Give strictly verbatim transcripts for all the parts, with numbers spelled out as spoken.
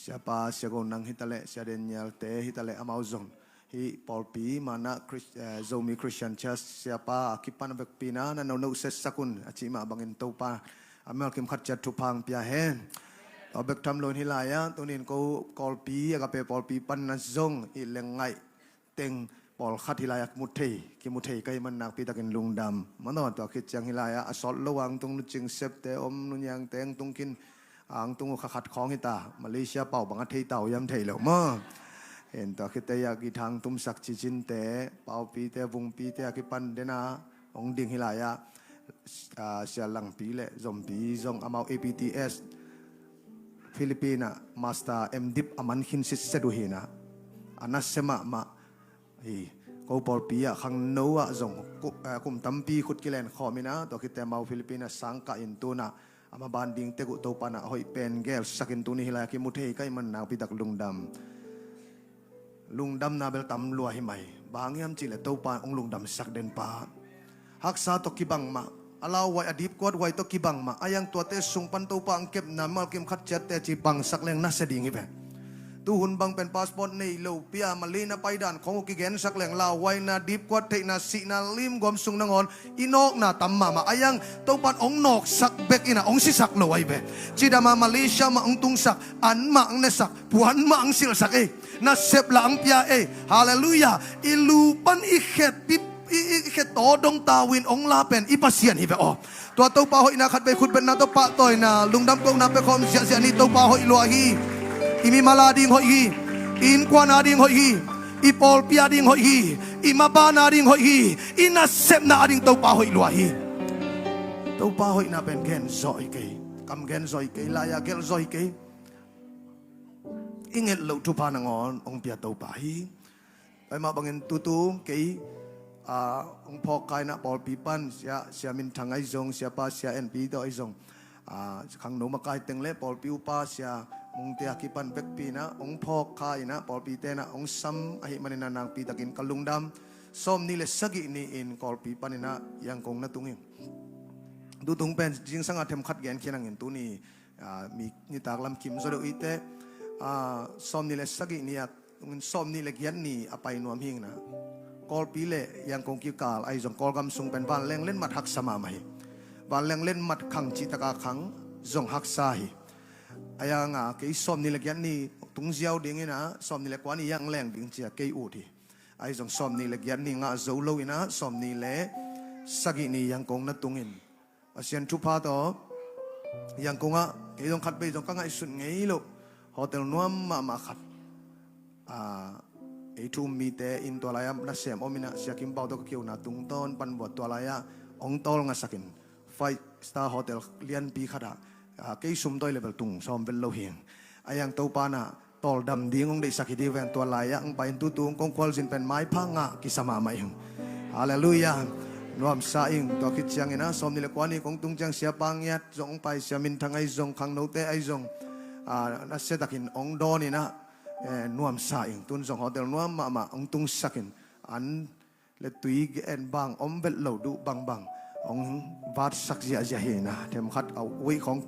Siapa Sia Go Nang hitaleh, Sia Daniel te hitaleh, amau zong hih pawlpi manah Chris-, eh, Zomi Christian Church siapa a kipan a vekpi na na nonoh setsak un a cih mah bangin Topa a mimal kim khat ciat thupha hong pia hen. Tua bek tham loin hih lai-ah tunin ko Kawlpi, Agape pawlpi pan na zong i lengngaih teng pawlkhat hih lai-ah kimu thei, kimu thei ka hih man nakpi takin lungdam. Manaw tua khit ciang hih lai-ah a sawt lo a hong tung Nu Cing Sep te om, Nu Niang te hong tung khin, a hong tung uh kha khat khawng hi ta. Malaysia pau bang a thei ta uh hiam, thei lo maw. Hen tua khit teh ah guitar hong tumsak Ci Cin te, Paupi te, Vungpi te a kipan den a hong ding hih lai-ah, ah, Sia Langpi le Zompi zong amau A P T S Philippines ah master M.Div a man khin sitset uh hi na, a nasia mahmah hi. Ko pawlpi ah khangno ah zong ku-, eh, kum tampi khut kilen khawm hi na, tua khit teh amau Philippines ah sang kah in tu-in ah a maban ding tek uh Topa in ah hoih pen gelsak in tuni hih lai-ah kimu thei ka hih man nakpi tak lungdam. Lungdamna bel tam lua hi mai. Bang hang hiam cih leh Topa hong lungdamsak den pa. Haksa tawh kibang mah, a lauhuai, a dipkuat huai tawh kibang mah, a hiang tuate sung pan Topa hong kepna mimal kim khat ciat teci bangsak leng nasia ding hi ve. Tuhun bang pen passport nei lo pi a Malaysia na paidan khawng uh kigensak leng lauhuaina, dipkuat theihna, sihna, limguam sung nangawn i nawkna tam mahmah. A hiang Topa in hong nawksak bek in ah hong sisak lo ahi ve. Cidam a Malaysia mah hong tungsak, an mah hong nesak, puan mah hong silhsak ei. Nasep lah hong pia ei. Halleluiah. I lu pan i khet, i, i, i khet taw dong tau in hong la pen i Pasian hi ve aw. Tua Topa hoihna khat vei khutbetna tawh pahtawina, lungdam kohna pia khawm ziahziah ni. Topa hoih lua hi. I mimal a ding hoih hi. I innkuan a ding hoih hi. I pawlpi a ding hoih hi. I maban a ding hoih hi. I nasepna a ding Topa hoih lua hi. Topa hoihna pen gen zawh hi kei. Kam gen zawh hi kei, lai-ah gelh zawh hi kei. I nget loh thupha nangawn hong pia Topa hi. Tua mah bangin tutu kei, ah, hong phawk kha in ah pawlpi pan Sia, Sia Min Thang ahi zong, Siapa Sia En Pi tawh ahi zong, ah, khangno makai teng le pawlpi upa Sia Mung te a kipan vekpi in ah hong phawk kha in ah pawlpite in ah hong sam ahih manin ah nakpi takin ka lungdam. Sawmnih le sagih ni-in Kawlpi panin ah Yangon na tung ing. Tutung pen zingsang a themkhat gen khin hangin tuni, ah, mi nitak lam kim zaw deuh i teh, ah, sawmnih le sagih ni-ah sawmnih le giat ni a pai nuam hi ing na. Kawlpi le Yangon kikal ahi zong Kawlgam sung pen vanleng letmat haksa mahmah hi. Vanleng letmat khang cih tak a khang zong haksa hi. A hiang a kei sawmnih le giat ni tung ziau ding in ah sawmnih le kua ni hiang leng ding ci-a kei ut hi. Ahi zong sawmnih le giat ni ngah zo lo in ah sawmnih le sagih ni Yangon na tung in, Pasian thupha tawh Yangon ah kei zong khat vei zong ka ngaihsut ngei loh hotel nuam mahmah khat, ah, ei thu um mite in tua lai-ah nasem om in ah Sia Kim Bau tawh ka kiuna tungtawn pan buat tua lai-ah hong tawlngasak in, five star hotel lianpi khat ah, ah, kei sum tawh i level tung sawm vet lo hi ing. A hiang Topa in ah tawldam ding hong deihsak hi ding ven. Tua lai-ah hong pai in tutung kong khualzin pen maipha ngah kisa mahmah ing. Halleluiah. Nuamsa ing. Tua khit ciangin ah sawmnih le kua ni kong tung ciang Siapa Ngiat zong hong pai, Sia Min Thang ahi zong, khangnote ahi zong, ah, nasia takin hong dawn in ah, eh, nuamsa ing. Tun zong hotel nuam mahmah hong tungsak in, an le tui gen bang om vet lo, duh bangbang hong vatsak ziahziah hi na. Themkhat a uih khawng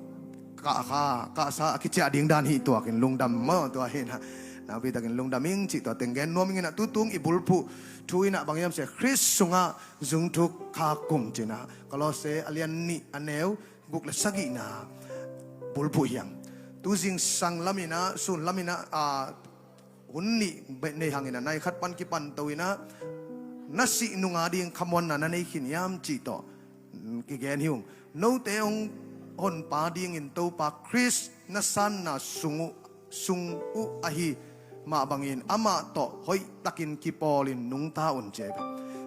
kah kha, kahsa a kiciah ding dan hi tuakin lungdam maw tua hi na. Nakpi takin lungdam ing cih tua teng gen nuam ing in ah tutung i bulphuh thu in ah bang hiam cih leh Khrist sungah zungthuk kha kum ci-in ah Kolose a lian nih a neu guk le sagihna bulphuh hi hang. Tu zingsang lam in ah, sun lam in ah, ah, hun nih beh nei hang in ah, nai khat pan kipan to in ah, na sih nung a ding khamuanna na nei khin hiam cih tawh, mm, kigen hi ung. Note hong Honpa dingin Topa Khrist na sanna sung uh, sung uh ahi mah bangin amah tawh hoihtakin kipawlin nungta un ci hi ve.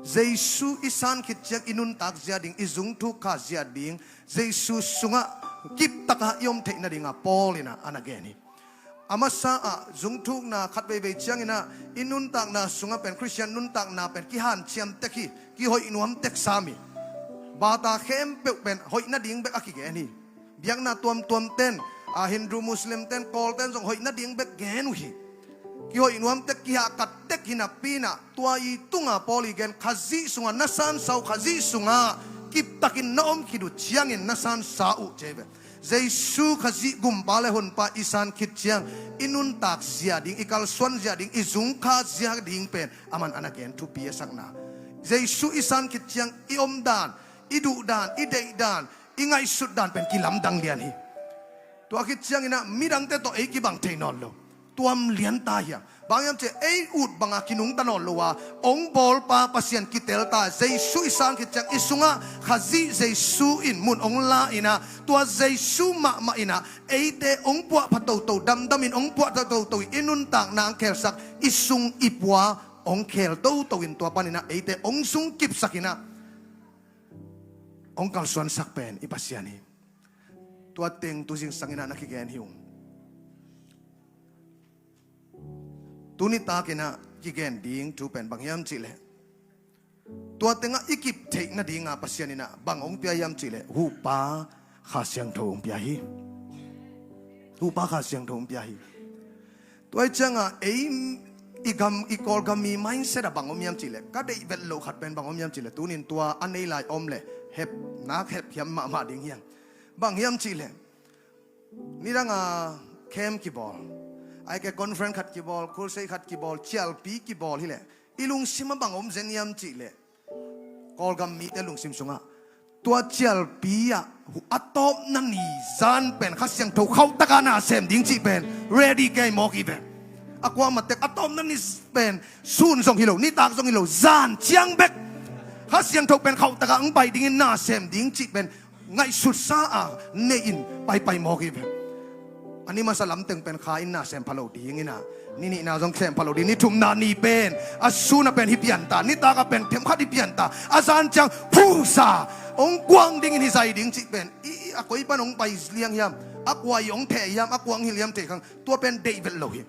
Jesu i san khit ciang i nuntak zia ding, i zungthuk kha zia ding, Jesu sungah kiptaka i om theih nadinga Paul in ah a na gen hi. A masa ah zungthukna khat veivei ciangin ah i nuntakna sungah pen, Khristian nuntakna pen kihanciam tek hi, kihoih nuam tek sam hi. Bata khempeuh pen hoih nading bek a kigen hi. Biakna tuamtuam ten, a Hindu, Muslim ten, Kawl ten zong hoih nading bek gen uh hi. Kihoih nuam tek, kihahkat tek hi napi in ah, tua i tunga Paul i gen, Khazih sungah na sansa uh, Khazih sungah kiptakin na om khit uh ciangin na sansa uh ci hi ve. Jesu Khazih gumpa le honpa i san khit ciang i nuntak zia ding, i kalsuan zia ding, i zungkha zia ding pen aman a na gen thupi a sakna. Jesu i san khit ciang i omdan, i duhdan, i deihdan, i ngaihsutdan pen kilamdang lian hi. Tua khit cianginah midangte tawh ei kibang thei nawn lo. Tuam lian ta hiam? Bang hiam cih ei ut banga kinungta nawn lo a, hong bawlpa Pasian kitel ta. Jesu i san khit ciang i sungah Khazih Jesu in mun hong la inah, tua Jesu mahmah inah eite hong puahpha toto, damdamin hong puahpha toto, i nuntakna hong khelsak, i sung i pua hong khel toto in tua paninah eite hong sungkipsak inah hong kalsuansak pen i Pasian hi. Tua teng tu zingsang inah na kigen hi ung. Tuni takinah kigen ding thu pen bang hiam cihleh, tua tengah i kip theih nadinga Pasian inah bang hong pia hiam cihleh, huhpa Kha Siangtho hong pia hi. Huhpa Kha Siangtho hong pia hi. Tua hi cianga ei i gam, i Kawlgam mi mindset ah bang om hiam cihleh, ka deih vet loh khat pen bang om hiam cihleh, tunin tua a nei lai om leh hep, nak hep hiam mahmah ding hiam? Bang hiam cihleh, nidanga camp kibawl, ahih kei conference khat kibawl, crusade khat kibawl, cialpi kibawl hileh i lungsim ah bang om zen hiam cihleh, Kawlgam mite lungsim sungah tua cialpi ah a tawpna ni zan pen Kha Siangtho khauhtaka na sem ding cih pen ready kei mawk hi ve. A kuamah tek a tawpna ni pen sun zong hi lo, nitak zong hi lo, zan ciang bek Kha Siangtho pen khauhtaka hong pai dingin na sem ding cih pen ngaihsutsa a nei-in paipai mawk hi ve. A ni masa lamteng pen kha in na sem pha lo ding inah, ni nihna zong sem pha lo ding, ni thumna ni pen a suna pen hi pianta, nitakah pen themkhat hi pianta, a zan ciang phusa hong kuang dingin hi zai ding cih pen i, i a koi pan hong pai liang hiam, a kua i hong theh hiam, a kua hong hilh hiam thei khang, tua pen deih vet lo hi.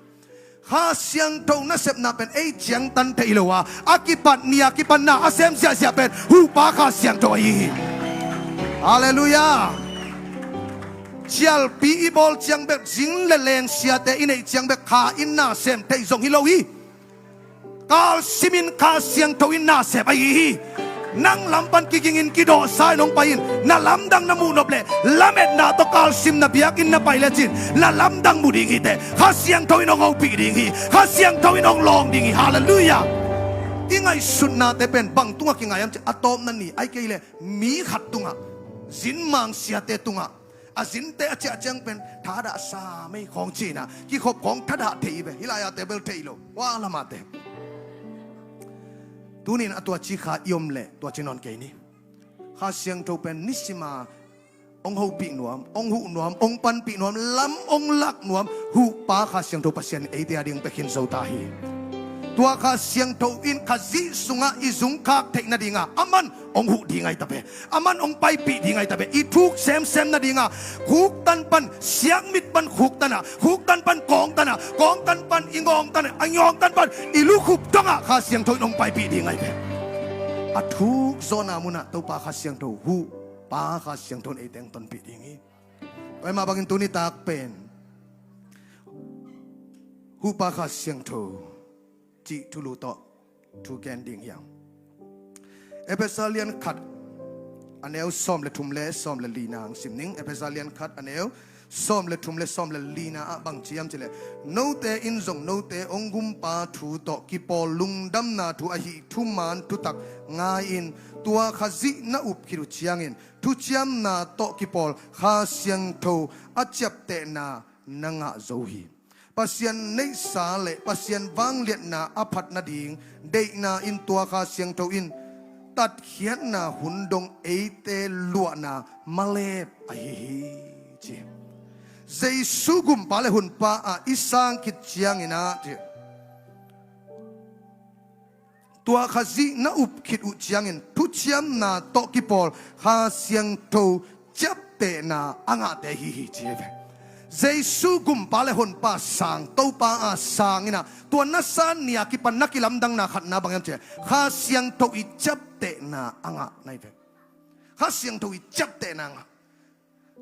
Kha Siangtho nasepna pen ei ciangtan thei lo a, a kipat ni a kipan na a sem ziahziah pen huhpa Kha Siangtho ahi hi. Halleluiah. Cialpi i bawl ciang bek, zing le leng siate i neih ciang bek kha in na sem thei zong hi lo hi. Kalsimin Kha Siangtho in na sem ahi hi. Nang lam pan kigingin kidawhsa in hong pai in, na lamdang na muhnop leh lametna tawh kalsim na biakinn na pai lecin na lamdang mu ding hi teh. Kha Siangtho in hong hopih ding hi. Kha Siangtho in hong lawng ding hi. Halleluiah. I ngaihsutnate pen bang tungah kingai hiam cih, a tawpna ni ahih kei leh mi khat tungah, zinmang siate tungah, a zinte a ciah ciang pen thadah sa mei khawng cinah kikhop khawng thadah thei hi ve. Hih lai-ate bel thei lo, kua lamate. Tunin a tua ci kha i om leh tua ci nawn kei ni. Kha Siangtho pen nisima hong hopih nuam, hong huh nuam, hong panpih nuam, lam hong lak nuam huhpa Kha Siangtho Pasian in eite a ding pia khin zo ta hi. Tua Kha Siangtho in Khazih sungah i zungkhak theih nadinga aman hong huh ding ahi ta ve. Aman hong paipih ding ahi ta ve. I thuk semsem nadinga khuktan pan, siakmit pan khuktan ah, khuktan pan kawngtan ah, kawngtan pan i ngawngtan ah, a ngawngtan pan i lukhup dongah Kha Siangtho in hong paipih ding ahi ve. A thuk zawhna munah Topa Kha Siangtho, huhpa Kha Siangtho in eite hong tonpih ding hi. Tua ahih mah bangin tuni tak pen huhpa Kha Siangtho cih thulu tawh thu ken ding hi hang. Efesa lian khat a neu sawm le thum le sawm le lina hong sim ning. Efesa lian khat a neu sawm le thum le sawm le lina ah bang ci hiam cih leh, note in zong note hong gumpa thu tawh kipawl lungdamna thu ahi thuman thutak ngai-in, tua Khazih na up khit uh ciangin thuciamna tawh kipawl Kha Siangtho a ciaptehna na ngah zo hi. Pasian neihsa le Pasian vangliatna a phat nading deihna in tua Kha Siangtho in tatkhiatna hun dong eite luahna malep ahi hi, ci. Jesu gumpa le hunpa ah i sang khit ciangin ah, ci, tua Khazih na up khit uh ciangin thuciamna tawh kipawl Kha Siangtho ciaptehna a ngahte ahi hi, ci hi ve. Jesu gumpa le honpa sang, Topa a sang inah tua na san ni a kipan na kilamdangna khatna bang hiam cih leh Kha Siangtho i ciaptehna a ngah na hi ve. Kha Siangtho i ciaptehna a ngah.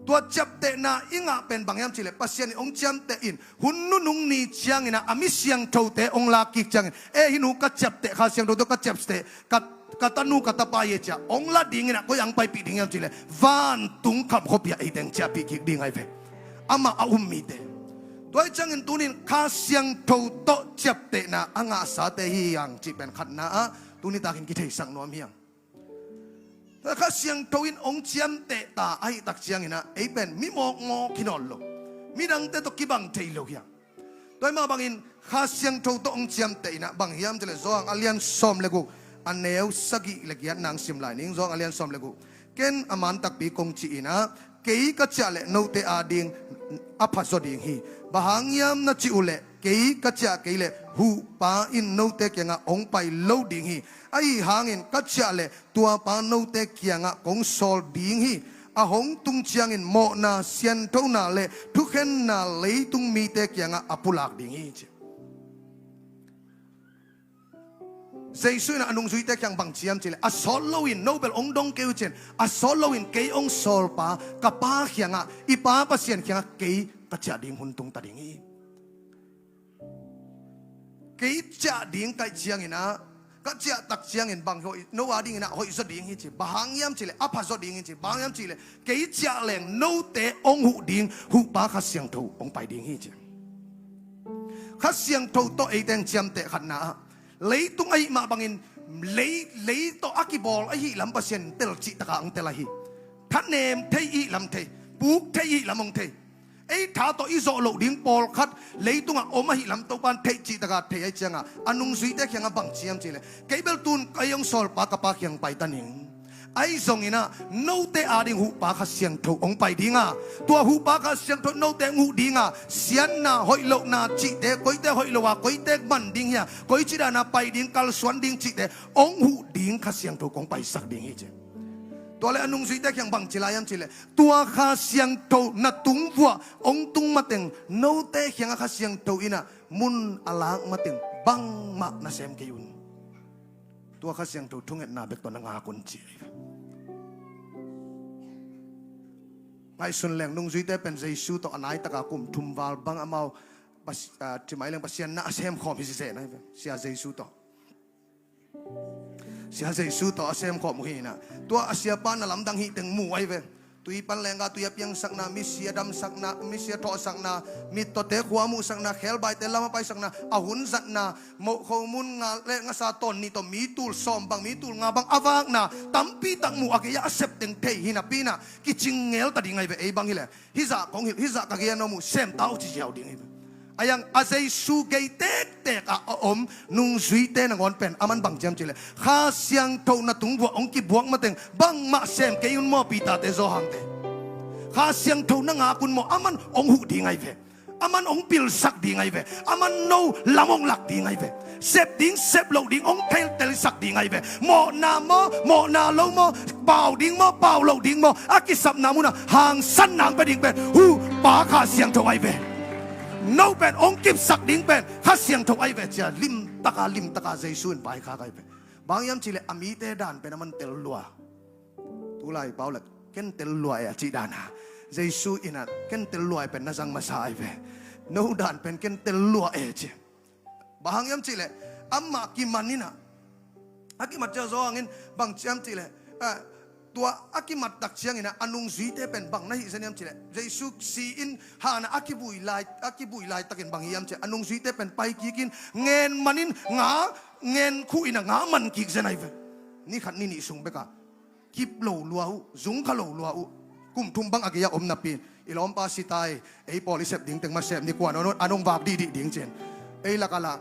Tua ciaptehna i ngah pen bang hiam cih leh Pasian in hong ciamteh in hun nunung ni ciangin ah a mi siangthote hong lak kik ciangin, e, hih nu ka ciapteh, Kha Siangtho tawh ka ciapteh, ka ka tanu ka tapa hi e ci-a hong la dingin ah koi-ah hong paipih ding hiam cih leh vantung kham khuapi ah ei teng ciahpih kik ding ahi ve. Amah a um mite. Tua ahih ciangin tuni-in Kha Siangtho tawh ciaptehna a ngahsate hi hang cih pen khatna ah tuni takin kitheisak nuam hi hang. Kha Siangtho in hong ciamteh ta ahih tak ciangin ah ei pen mi mawkmawk hi nawn lo, midangte tawh kibang thei lo hi hang. Tua ahih mah bangin Kha Siangtho tawh hong ciamteh in ah bang hiam cih leh Johan a lian sawm le guk, a neu sagih le giat nang sim lai ning. Johan a lian sawm le guk. Ken a man takpi kong ci in ah, kei ka ciah leh note ading a phazaw ding hi. Bang hang hiam na cih uh leh kei ka ciah kei leh Huhpa in note kiangah hong pai lo ding hi. Ahi hangin ka ciah leh tuapa note kiangah kong sawl ding hi. A hong tung ciangin mawhna, sianthona le thukhenna leitung mite kiangah a pulak ding hi, ci. Jesu in a nungzuite kiang bang ci hiam cih leh, a sawt loin no bel hong dong kei uh cin, a sawt loin kei hong sawlpa ka Pa kiangah, i Pa Pasian kiangah kei ka ciah ding hun tung ta ding hi. Kei ciah ding ka hih ciangin ah, ka ciah tak ciangin bang hoih, no a dingin ah hoih zaw ding hi ci. Bang hang hiam cih leh a phazaw ding hi ci. Bang hang hiam cih leh kei ciah leng note hong huh ding Huhpa Kha Siangtho hong pai ding hi ci. Kha Siangtho tawh ei teng ciamteh khatna ah, leitung ahih mah bangin lei, lei tawh a kibawl ahih lam Pasian in tel cih takah hong tel ahi. Thanem thei ihih lam thei, puk thei ihih lam hong thei. Ei tha tawh i zawh loh ding pawlkhat leitungah om ahih lam Topa in theih cih takah thei ahih ciangah a nungzuite kiangah bang ci hiam cih leh, kei bel tu-in kei hong sawlpa ka Pa kiang pai ta ning. Ahi zongin ah note ading Huhpa Kha Siangtho hong pai ding a, tua Huhpa Kha Siangtho note hong huh ding a, siatna, hoih lohna cihte, koite hoih lo a, koite man ding hi a, koi ci dan a pai ding, kalsuan ding cihte hong huh ding Kha Siangtho kong paisak ding hi ci. Tua leh a nungzuite kiang bang ci lai hiam cih leh, tua Kha Siangtho na tung vuah hong tung mateng note kiangah Kha Siangtho in ah mun a lak mateng bangmah na sem kei un. Tua Kha Siangtho thungetna bek tawh na ngak un ci. Ngaihsun leng, nungzuite pen Jesu tawh a nai taka kum thum val bang amau Pas-, ah, thimai leng Pasian na a semkhawm hi siseh na hi ve. Sia Jesu tawh. Sia Jesu tawh a semkhawm uh hi na. Tua a siapa na lamdang hih teng mu ahi ve. Tui pan lenggah tui a piangsakna, misi a damsakna, misi a thawhsakna, mittawte khua a muhsakna, khelbaite lam a paisakna, a hun zatna, moh khomun nga le ngasa tawn nih tawh mi tul sawm bang, mi tul nga bang a vakna, tampi tak mu a, kei a sep teng thei hi napi-in ah kicing ngel ta ding ahi ve, ei bang hi leh. Hih zah kong hilh, hih zah ka gen om uh, sem ta uh ci ziau ding hi ve. A yang a Jesu gei tektek ah a om nungzuite nangawn pen aman bang ci hiam cih leh, Kha Siangtho na tung vuah hong kibuak mateng bangmah sem kei un maw, Peter-te, Johan-te. Kha Siangtho na ngak un maw, aman hong huh ding ahi ve. Aman hong pilsak ding ahi ve. Aman no lam hong lak ding ahi ve. Sep ding, sep loh ding hong theitel sak ding ahi ve. Mawhna maw, mawhna lo maw, pau ding maw, pau loh ding maw, a kisapna munah hangsanna hong pia ding pen Huhpa Kha Siangtho ahi ve. No pen hong kipsak ding pen Kha Siangtho ahi ve, ci-a limtaka, limtaka Jesu in vaikhak ahi ve. Bang hiam cih leh a mite dan pen aman tel lua. Tulai pau leh ken tel lua e a cih dan a, Jesu in ah ken tel lua e pen na zang masa ahi ve. No dan pen ken tel lua e ci. Bang hang hiam cih leh amah kiman in ah, a kimat ciang Johan in bang ci hiam cih leh, ah, tua a kimat tak ciangin ah a nungzuite pen bang na hih zen hiam cih leh, Jesu si-in han ah a kivui lai, a kivui laitakin bang hiam cih leh a nungzuite pen pai kikin ngen man in nga, ngen khuh in ah nga man kik zen ahi ve. Ni khat ni nih sung bekah kip lo lua uh, zung kha lo lua uh. Kum thum bang a gei-ah om napi-in, i lawmpa si ta ei, ei pawl i sep ding teng mah sep ni, kua'n hong, hong vak dihdih ding ci-in. Ei lakah lah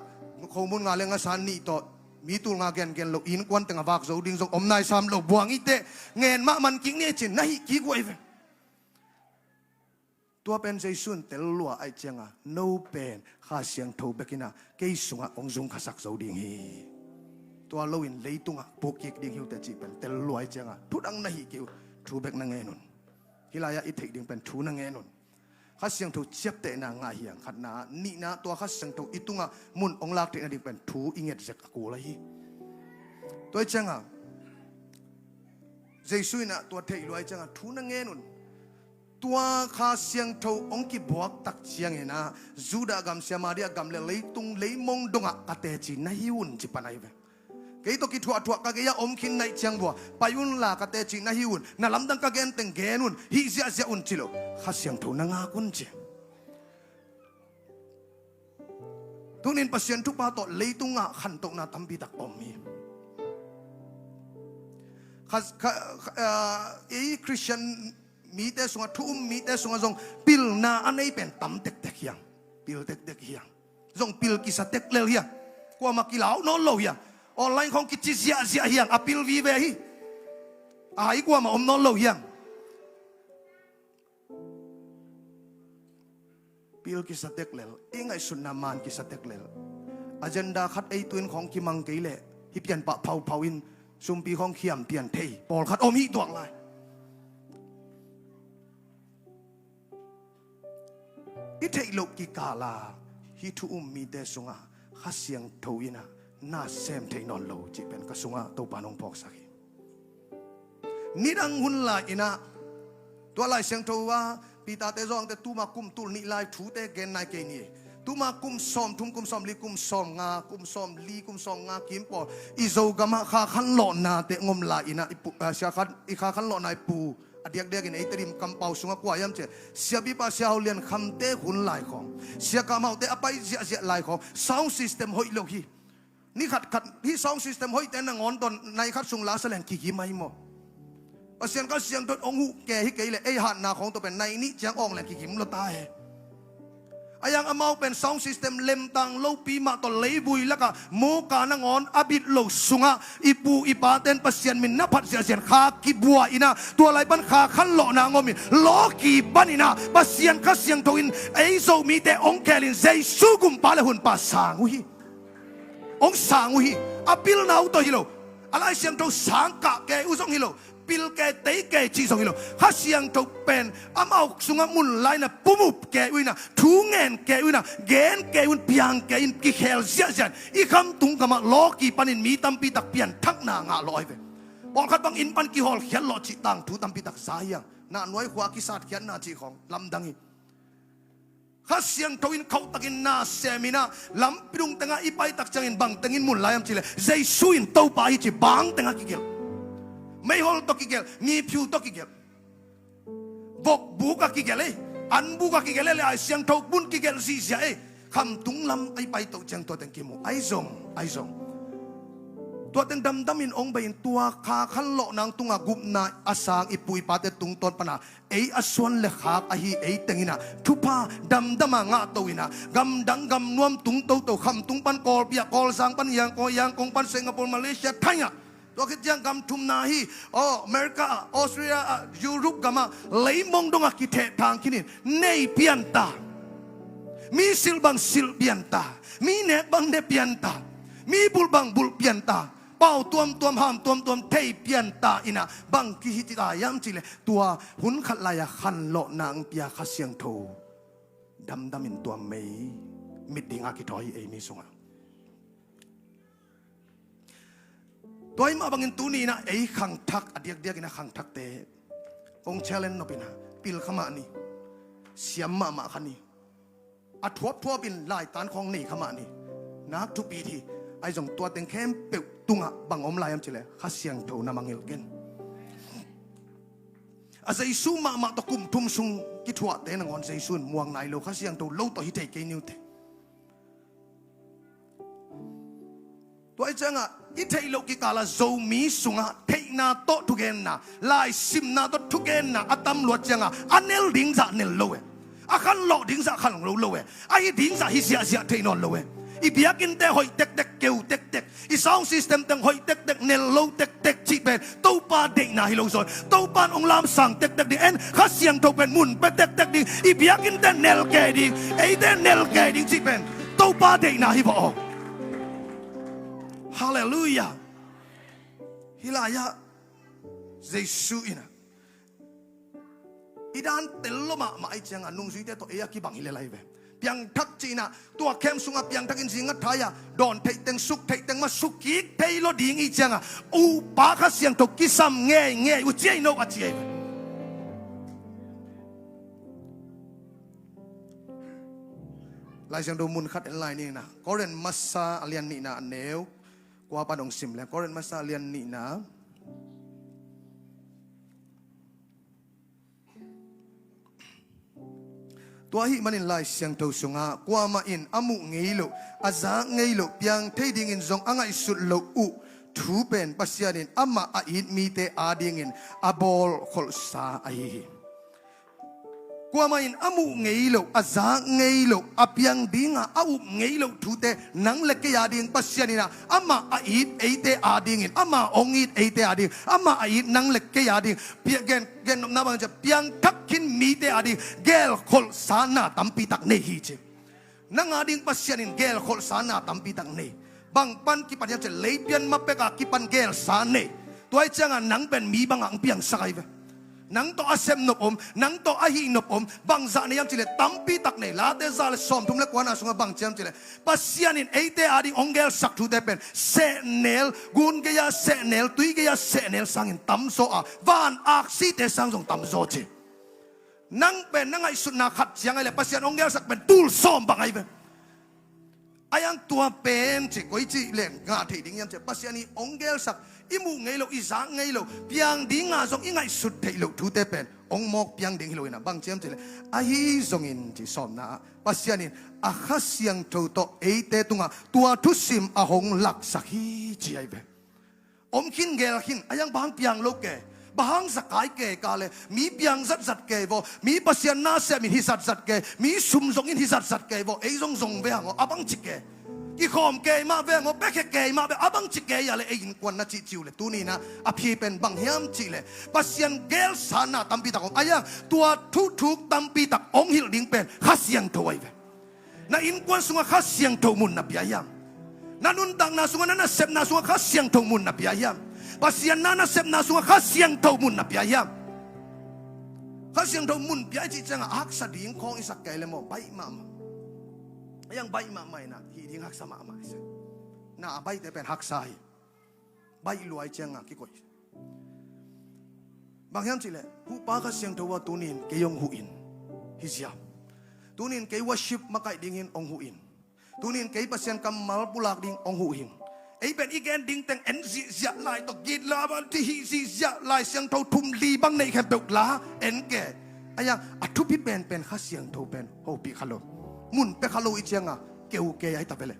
khomun nga le ngasa nih tawh mi tul nga gengen lo innkuan teng a vak zo ding zong om nai sam lo, buang i teh, ngen mah man kik ni ci-in na hih kik uh ahi ve. Tua pen Jesu in tel lua ahih ciangin, no pen Kha Siangtho bek in ah kei sungah hong zung khasak zo ding hi. Tua loin leitungah puk kik ding hi uh teh cih pen tel lua ahih ciangin, thu dang na hih kei uh, thu bek na ngen un. Hih lai-ah i theih ding pen thu na ngen un. Kha Siangtho ciaptehna ngah hi hang, khatna. Nihna, tua Kha Siangtho i tungah mun hong lak theihna ding pen thu i nget zek a kul ahi hi. Tua ahih ciangin Jesu in ah tua theih lua ahih ciangin thu na ngen un. Tua Kha Siangtho hong kibuak tak ciangin ah, Judah gam, Samaria gam le leitung leimong dongah ka teci na hi un, ci pan ahi ve. Kei tawh kithuahthuah ka gei-ah om khin na hih ciang vua, pai unla ka teci na hi un, na lamdang ka gen teng gen un, hih ziahziah un ci lo. Kha Siangtho na ngak un ci. Tunin Pasian thupha tawh leitungah khantohna tampitak om hi. Kha, kha, kha, ah, ei Khristian mite sungah, thu um mite sungah zong pilna a nei pen tam tektek hiang. Pil tektek hiang. Zong pil kisa tek lel hiang. Kuamah kilau nawn lo hiang. Online khawng kici ziahziah hiang. A pil vive hi. A hai kuamah om nawn lo hiang. Pil kisa tek lel, i ngaihsutna man kisa tek lel. Agenda khat ei tuin khawng kimang kei leh hih pian pah phauphau in sumpi khawng khiam pian thei pawlkhat om hih tuak lai. I theih loh kikala hih thu um mite sungah Kha Siangtho in ah na sem thei nawn lo cih pen ka sungah Topa in hong phawksak hi. Nidang hun lai-in ah, tua Lai Siangtho ah Peter-te Johan-te tuma kum tul nih lai thute gen nai kei ni. Tuma kum sawmthum, kum sawmli, kum sawmnga, kum sawmli, kum sawmnga kim pawl i Zogamah kha khanlawhnate ngom lai-in ah, i pu, ah, sia khan, i kha khanlawhna i pu a diakdiakin ei Tedim kampau sungah kua hiam cih leh Sia Bipa, Sia Hau Lian Khamte hun lai khawng, Sia Kam Haute a pai ziahziah lai khawng sound system hoih lo hi. Ni khatkhat hih sound system hoihte nangawn tawh nai khat sung la sa leng kigim ahi maw? Pasian Kha Siangtho in hong huh ke hi kei leh ei hatna khawng tawh pen nai nih ciang awng leng kigim lua ta he. A yang amau pen sound system lemtang lopi mah tawh leivui lakah muka nangawn a bit lo sungah i pu i pate in Pasian min na phat ziahziah in kha kibua in ah, tua lai pan kha khanlawhna ngom in lawki pan in ah, Pasian Kha Siangtho in ei Zomite hong khelin Jesu gumpa le hunpa sang uh hi. Hong sang uh hi. A pilna uh tawh hi lo. A Lai Siangtho sang kah kei uh zong hi lo. Pil kei, tei kei cih zong hi lo. Kha Siangtho pen amau sungah mun lai-in ah pumup kei uh in ah, thu ngen kei uh in ah, gen kei uh in, piang kei in, kikhel ziahziah in, i khamtung gamah lawki panin mi tampi tak pianthakna ngah lawh ahi ve. Pawlkhat bang inn pan kihawlkhiat lawh cih tangthu tampi tak za hiang. Nahnuai khua kisatkhiatna cih khawng lamdang hi. Kha Siangtho in khauhtakin na sem in ah, lampi dong tengah i pai tak ciangin bang tengin mun lai hiam cih leh Jesu in Topa hi cih bang tengah kigelh. Meihol tawh kigelh, miphiu tawh kigelh. Vokbuk ah kigelh ei, anbuk ah kigelh ei, le Lai Siangtho bun kigelh zihziah ei. Khamtung lam a i pai toh ciang tua teng kimu. Ahi zong, ahi zong, tua teng damdamin hong bei in, tua kha khanlawhna tungah gupna a sang i pu i pate tungtawn pana ei a suan le khak ahi ei teng in ah, thupha damdam a ngahto in ah, gamdang gamnuam tung toto, khamtung pan Kawlpi ah, Kawlzang pan Yangon, Yangon pan Singapore, Malaysia, Thai ah, tua khit ciang gam thumna hi, aw, America ah, Australia ah, Europe gam ah, leimong dong ah kithehthang khin in, nei pian ta. Mi silh bang silh pian ta. Mi nek bang ne pian ta. Mi bulh bang bulh pian ta. Pau tuamtuam, ham tuamtuam thei pian ta in ah, bang kihi ta hiam cih leh tua hun khat lai-a khanlawhna hong pia Kha Siangtho damdamin tua mei mit dingah kithawi ei mi sungah. Tua ahih mah bangin tuni in ah ei khangthak, a diakdiakin a khangthakte kong challenge nop in ah, pil kha mah ni. Siam mahmah kha ni. A thuapthuapin laitan khawng nei kha mah ni. Nak thupi hi. Ahi zong tua teng khempeuh tungah bang om lai hiam cih leh Kha Siangtho na mangngilh ken. A Jesu mahmah tawh kum thum sung kithuahte nangawn Jesu in muang nai lo, Kha Siangtho lo tawh hi thei kei ni uh teh. Tua ahih ciangah i theih loh kikal ah Zomi sungah theihna tawh thugenna, laisimna tawh thugenna a tam luat ciangah a nel ding zah nel lo e. A khanlawh ding zah khanlawh lo e. A hi ding zah hi ziahziah thei nawn lo e. I biakinnte hoih tektek, keu tektek, i sound system teng hoih tektek, nel lo tektek cih pen Topa deihna hi lo zaw in, Topa in hong lamsang tektek ding, en, Kha Siangtho pen mun pia tektek ding, i biakinnte nel kei ding, eite nel kei ding cih pen Topa deihna hi vawh aw. Halleluiah. Hih lai-ah Jesu in ah i dan tel lo mahmah ahih ciangah nungzuite tawh ei a kibang hi lel ahi ve. Piangthak cih in ah, tua camp sungah piangthak in zinga thai-ah dawn theih teng, suk theih teng mah suk kik thei lo ding ahih ciangah, upa Kha Siangtho kisam ngeingei uh ci ei no a ci ei ve. Lai Siangtho mun khat en lai ni in ah, Korin masa a lian nihna a neu Kua pan hong sim leng, Korin masa lian nihna. Tua ahih manin Lai Siangtho sungah, kuamah in a muh ngei loh, a zak ngei loh, piang thei dingin zong a ngaihsut loh uh thu pen Pasian in amah a it mite adingin a bawlkholhsa ahi hi. Kuamah in a muh ngei loh, a zak ngei loh, a piang dinga a up ngei loh thute nang le kei ading Pasian in ah amah a it eite adingin, amah hong it eite ading, amah a it nang le kei ading, pia-, gen, gennopna bang ciah piangthak khin mite ading gelkholhsa na tampi tak nei hi ci. Nang ading Pasian in gelkholhsa na tampi tak nei. Bang pan kipan hiam ciah, leipian ma pek a kipan gelsa nei. Tua ahih ciangah nang pen mi bangah hong piangsak ahi ve. Nang tawh a sep nop om, nang tawh a hih nop om, bangzah nei hiam cihleh tampi tak nei. Late za le sawmthum le kuana sungah bang ci hiam cihleh, Pasian in eite ading hong gelsak thute pen sehnel, gun gei-a sehnel, tui gei-a sehnel sangin tamzaw a, van aksite sang zong tamzaw ci. Nang pen na ngaihsutna khat ciang ahih leh Pasian hong gelsak pen tul sawm bang ahi ve. Ahi hang tua pen ci, koi ci leng ngah thei ding hiam ciah, Pasian i hong gelsak, i muh ngei loh, i zak ngei loh, piang dinga zong i ngaihsut theih loh thute pen hong mawk piang ding hi lo in ah, bang ci hiam cihleh, ahi zongin ci sawmna ah, Pasian in a Kha Siangtho tawh eite tungah tua thusim a hong laksak hi ci ahi ve. Om khin gel khin, a yang bang piang lo ke, bang zakai ke ka le, mi piang zatzat ke vo, mi Pasian nasem in hi zatzat ke, mi sum zong in hi zatzat ke vo, ei zong zong ve hang aw, a bang ci ke. Kikhawm ke mah ve hang aw, pekhe ke mah ve, a bang ci ke a le, ei innkuan na cih ciu le, tuni in ah a phi pen bang hiam cih le, Pasian gelsa na tampi tak om, a yang tua thuthuk tampi tak hong hilh ding pen Kha Siangtho ahi ve. Na innkuan sungah Kha Siangtho mun na pia hiam? Na nuntakna sungah, na nasepna sungah Kha Siangtho mun na pia hiam? Pasian na nasepna sungah Kha Siangtho mun na pia hiam? Kha Siangtho mun pia i cih ciangah a haksa ding khawng i sak kei le maw, baih mahmah. A yang baih mahmah in ah hih ding haksa mahmah i se. Na a baihte pen haksa hi. Baih lua i ciangah kikoih. Bang hiam cihleh, Huhpa Kha Siangtho aw, tunin kei hong huh in. Hi ziau. Tunin kei worship makaih dingin hong huh in. Tunin kei Pasian kammal pulak ding hong huh in. Ei pen i gen ding teng en zihziah, lai tawh gitla bang ti hih zihziah, Lai Siangtho thum li bang neih khempeuh la en ke. A yang a thupi penpen Kha Siangtho pen hopih kha lo, mun pia kha lo i ciangah keu ke ahi ta ve le.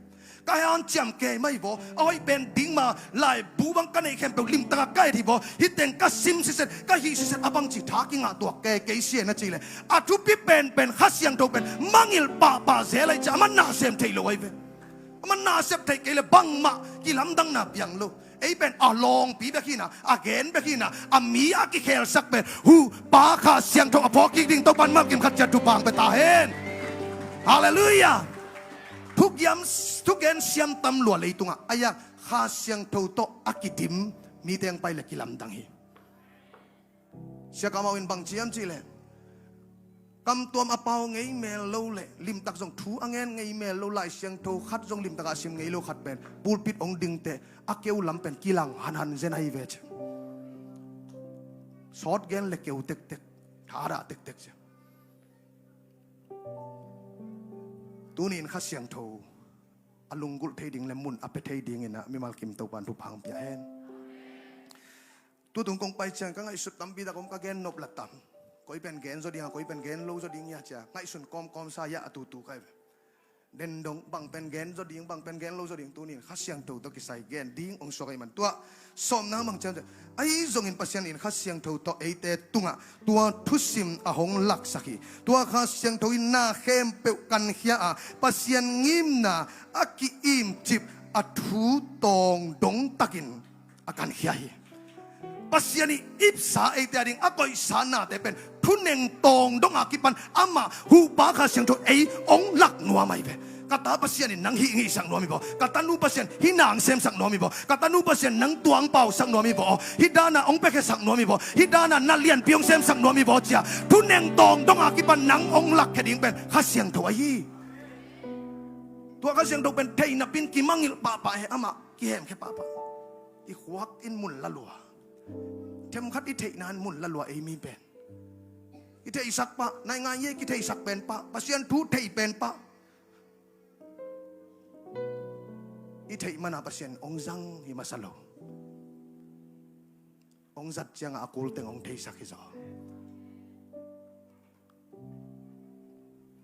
Ka hanciam kei mah hi vaw, a hoih pen ding ma, laibu bang ka neih khempeuh limtaka ka et hi vaw, hih teng ka sim siset, ka hih siset, a bang ci tha kingah tuak kei, kei sia na ci le. A thupi penpen Kha Siangtho pen mangngilh pahpah zel ahi ciah, a man na sem thei lo ahi ve. A man na sem thei kei le bangmah kilamdangna piang lo. Ei pen a lawngpi bek hi na, a gen bek hi na, a mi a kikhelsak pen Huhpa Kha Siangtho a phawk kik ding Topa'n malkim khat ciat thupha hong pia ta hen. Halleluiah. Thugiam, thugen siam tam lua leitungah, a yang Kha Siangtho tawh a kidim mite hong pai le kilamdang hi. Sia Kamau in bang ci hiam cih leh, kamtuam a pau ngei mel lo le limtak zong thu a ngen ngei mel lo, Lai Siangtho khat zong limtak a sim ngei lo khat pen pulpit hong dingte a keu lam pen kilang hanhan zen ahi ve ci. Sawt gen le keu tektek, thadah tektek ci. Tuni in Kha Siangtho a lunggulh thei ding le mun a pia thei dingin ah mimal kim Topa'n thupha hong pia hen. Tutung kong pai ciang ka ngaihsut tampi tak om, ka gen nop la tam. Koi pen gen zaw ding a, koi pen gen lo zaw ding hia cia ngaihsun kawmkawm sa hia a tutu kai ve. Den dong bang pen gen zaw ding, bang pen gen lo zaw ding, tuni in Kha Siangtho tawh kisai gen ding hong suak ahih man tua. Sawmna bang ciang, ahi zongin Pasian in Kha Siangtho tawh eite tungah tua thusim a hong laksak hi. Tua Kha Siangtho in na khempeuh kankhia a, Pasian ngimna a ki-imcip a thu tawng dongtakin a kankhia hi. Pasian i ipsa eite ading a koihsa nate pen thuneng tawng donga kipan amah Huhpa Kha Siangtho ei hong lak nuam ahi ve. Ka ta Pasian in nang hih hong hihsak nuam hi vaw. Ka tanu Pasian hih nang semsak nuam hi vaw. Ka tanu Pasian nang tuang pausak nuam hi vaw. Hih dana hong piakhiasak nuam hi vaw. Hih dana na lianpi hong semsak nuam hi vaw cia thuneng tawng donga kipan nang hong lakkhia ding pen Kha Siangtho ahi. Tua Kha Siangtho pen thei napin kimangngilh pahpah he, amah kihemkhia pahpah. I khuak in mun la lua. Themkhat i theihna in mun la lua ei mi pen. I theihsak pah, naingan ye kitheisak pen pah, Pasian thu thei pen pah. I theih mana Pasian hong zang hi masa lo. Hong zat ciangah a kul teng hong theisak hi zaw.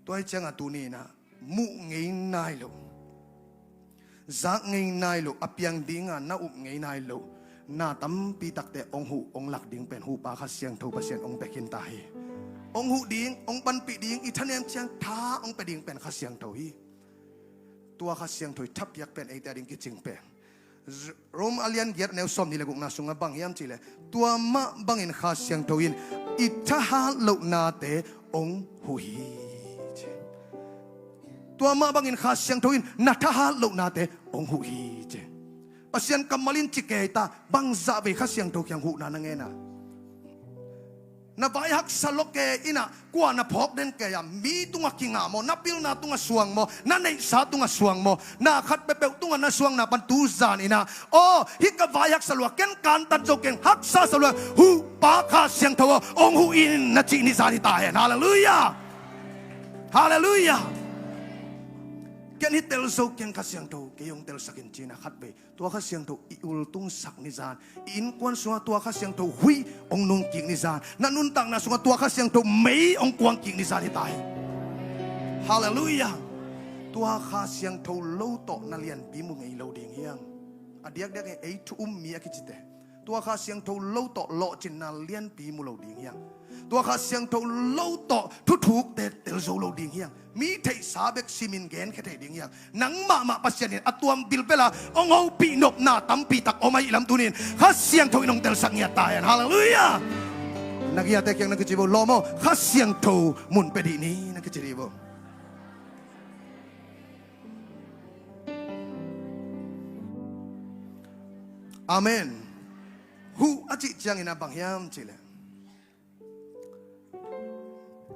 Tua hi ciangah tuni inah muh ngei nai loh, zak ngei nai loh, a piang dinga na up ngei nai loh na tampi takte hong huh hong lak ding pen huhpa Kha Siangtho Pasian hong pia khin ta hi. Hong huh ding, hong panpih ding, i thanem ciang tha hong pia ding pen Kha Siangtho hi. Tua Kha Siangtho i thapiak pen eite a ding kicing pen Rom a lian giat neu sawm nih le gukna sungah bang hiam cihleh, tua mah bangin Kha Siangtho in i thahat lohnate hong huh hi, ci. Tua mah bangin Kha Siangtho in na thahat lohnate hong huh hi, ci. Pasian kammal in ci kei ta, bangzah vei Kha Siangtho kiang huhna na ngen a? Na vai haksa lua kei inah kua na phawk den kei a? Mi tungah kinga maw, na pilna tungah suang maw, na neihsa tungah suang maw, na khat peuhpeuh tungah na suangna pan tu zan inah, aw, hih ka vai haksa lua, ken kantan zo keng, haksa sa lua, huhpa Kha Siangtho aw, hong huh in na cih ni zan hi ta hen. Halleluiah. Halleluiah. Ken hih tel zo keng, Kha Siangtho kei hong telsak in ci inah khat vei tua Kha Siangtho i ultungsak ni zan, i innkuan sungah tua Kha Siangtho huih hong nung kik ni zan, na nuntakna sungah tua Kha Siangtho mei hong kuang kik ni zan hi ta hi. Halleluiah. Tua Kha Siangtho lo tawh na lianpi mu ngei lo ding hiang. A diakdiak in ei thu um mi a kicite, tua Kha Siangtho lo tawh lawhcinna lianpi mu lo ding hiang. Tua Kha Siangtho lo tawh thuthukte tel zo lo ding hiang. Mi theihsa bek simin genkhia thei ding hiang. Nang mahmah Pasian in a tuam bilbela hong hopih nopna tampi tak om ahih lam tunin Kha Siangtho in hong telsak ngiat ta hen. Halleluiah. Na kiate kiang na kici bo, lawm aw, Kha Siangtho mun pia dih ni, na kici dih bo. Amen. Huh a cih ciangin a bang hiam cihleh,